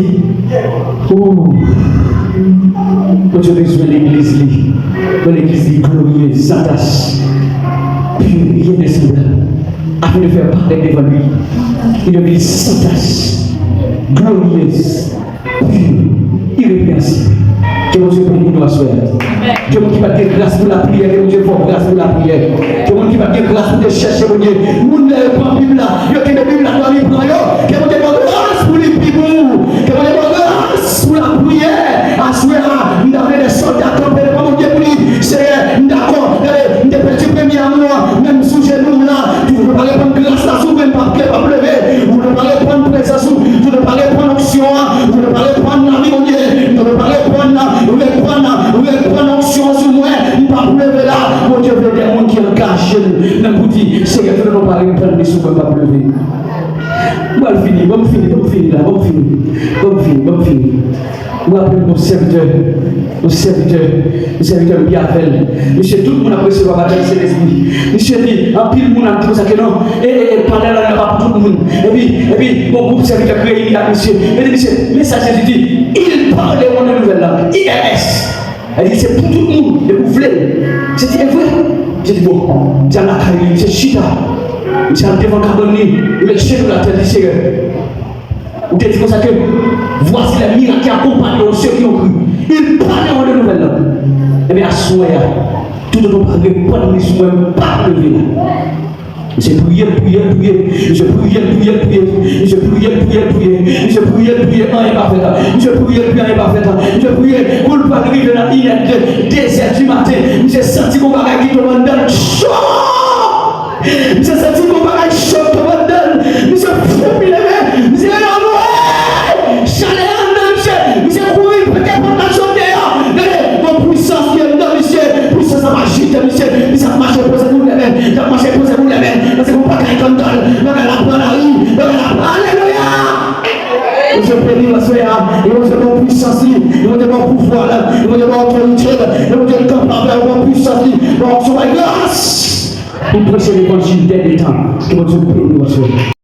oh, Bondye bezwen legliz li. Yon legliz li glorye, san tach, pi, ryen de sanblab, afin de faire paraître devant lui une église sans tache, glorieuse, pure, irrépréhensible. Ke Bondye beni nou aswè a. Ke moun ki pa t gen gras pou lapriyè, ke Bondye fè w gras pou lapriyè. Ke moun ki pa t gen gras pou te chèche Bondye, moun lè yo pran Bib la, yo kenbe Bib la, dòmi pran yo. Ke Bondye ba w gras pou li pi bon. Ke Bondye ba w gras pou lapriyè. Aswè a, m ta vle de sòlda kanpe devan Bondye pou li, Seyè, m dakò. Gade, m te pèdi premye amou an, men m sou jenou m la. Ou te pa reponn gras la sou mwen, m p ap, p ap leve. Ou te pa reponn prezans ou, ou te pa reponn onksyon an, ou te pa reponn lavi Bondye, ou te pa reponn, reponn, reponn onksyon an sou mwen, m p ap leve la. Bondye vle de moun ki angaje l, menm pou di, Seyè, toutotan w pa reponn li sou mwen, m p ap leve. M pral fini, ban m fini, ban m fini la, ban m fini, ban m fini, ban m fini. Ou raple m yon sèvitè, yon sèvitè, yon sèvitè m byen avè l. Misye, tout moun ap resevwa batèm Sentespri. Misye di, anpil moun ap di konsa ke non, e, e, e, pandan la, nan pa pou tout moun. Epi, epi, yon gwoup sèvitè k reyini ak misye. Yo di misye, men sa Jezi di, il parle en de nouvelles langues, I R S. Li di, se pou tout moun, depi w vle l. Misye di, e vre? Misye di, bon, misye al lakay li, misye chita. Misye al devan kabann li, li met jenou l atè, li di, Seyè, ou te di konsa ke, voici les miracles qui accompagneront ceux qui ont cru. Ils parleront de nouvelles langues. Ebyen, aswè a, toutotan w pa reponn li sou mwen, m p ap leve la. Misye priye, l priye, l priye. Misye priye, l priye, l priye. Misye priye, l priye, l priye. Misye priye, l priye, anyen pa fèt. Misye priye, l priye, anyen pa fèt. Misye priye, kou l pral rive nan inè, de, de zè di maten, misye santi gon bagay ki tonbe anndan l cho. Misye santi gon bagay cho k tonbe anndan l. Misye fou pi leve. Misye leve anlè. Chalè anndan misye. Misye kouri, pete pòt la, sot deyò. Gade, gon pwisans ki anndan misye. Pwisans ap ajite misye. Misye ap mache poze boul lè men. L ap mache poze boul lè men. Paske gon bagay k anndan l. Bagay la pran lari. Bagay la pran, alelouya! Bondye beni w aswè a. E Bondye ba w pwisans li. E Bondye ba w pouvwa l. E Bondye ba w otorite l. E Bondye kanpe avè w, ba w pwisans li. Ba w onksyon, ba w gras pou preche levanjil dènye tan. Ke Bondye beni w aswè a.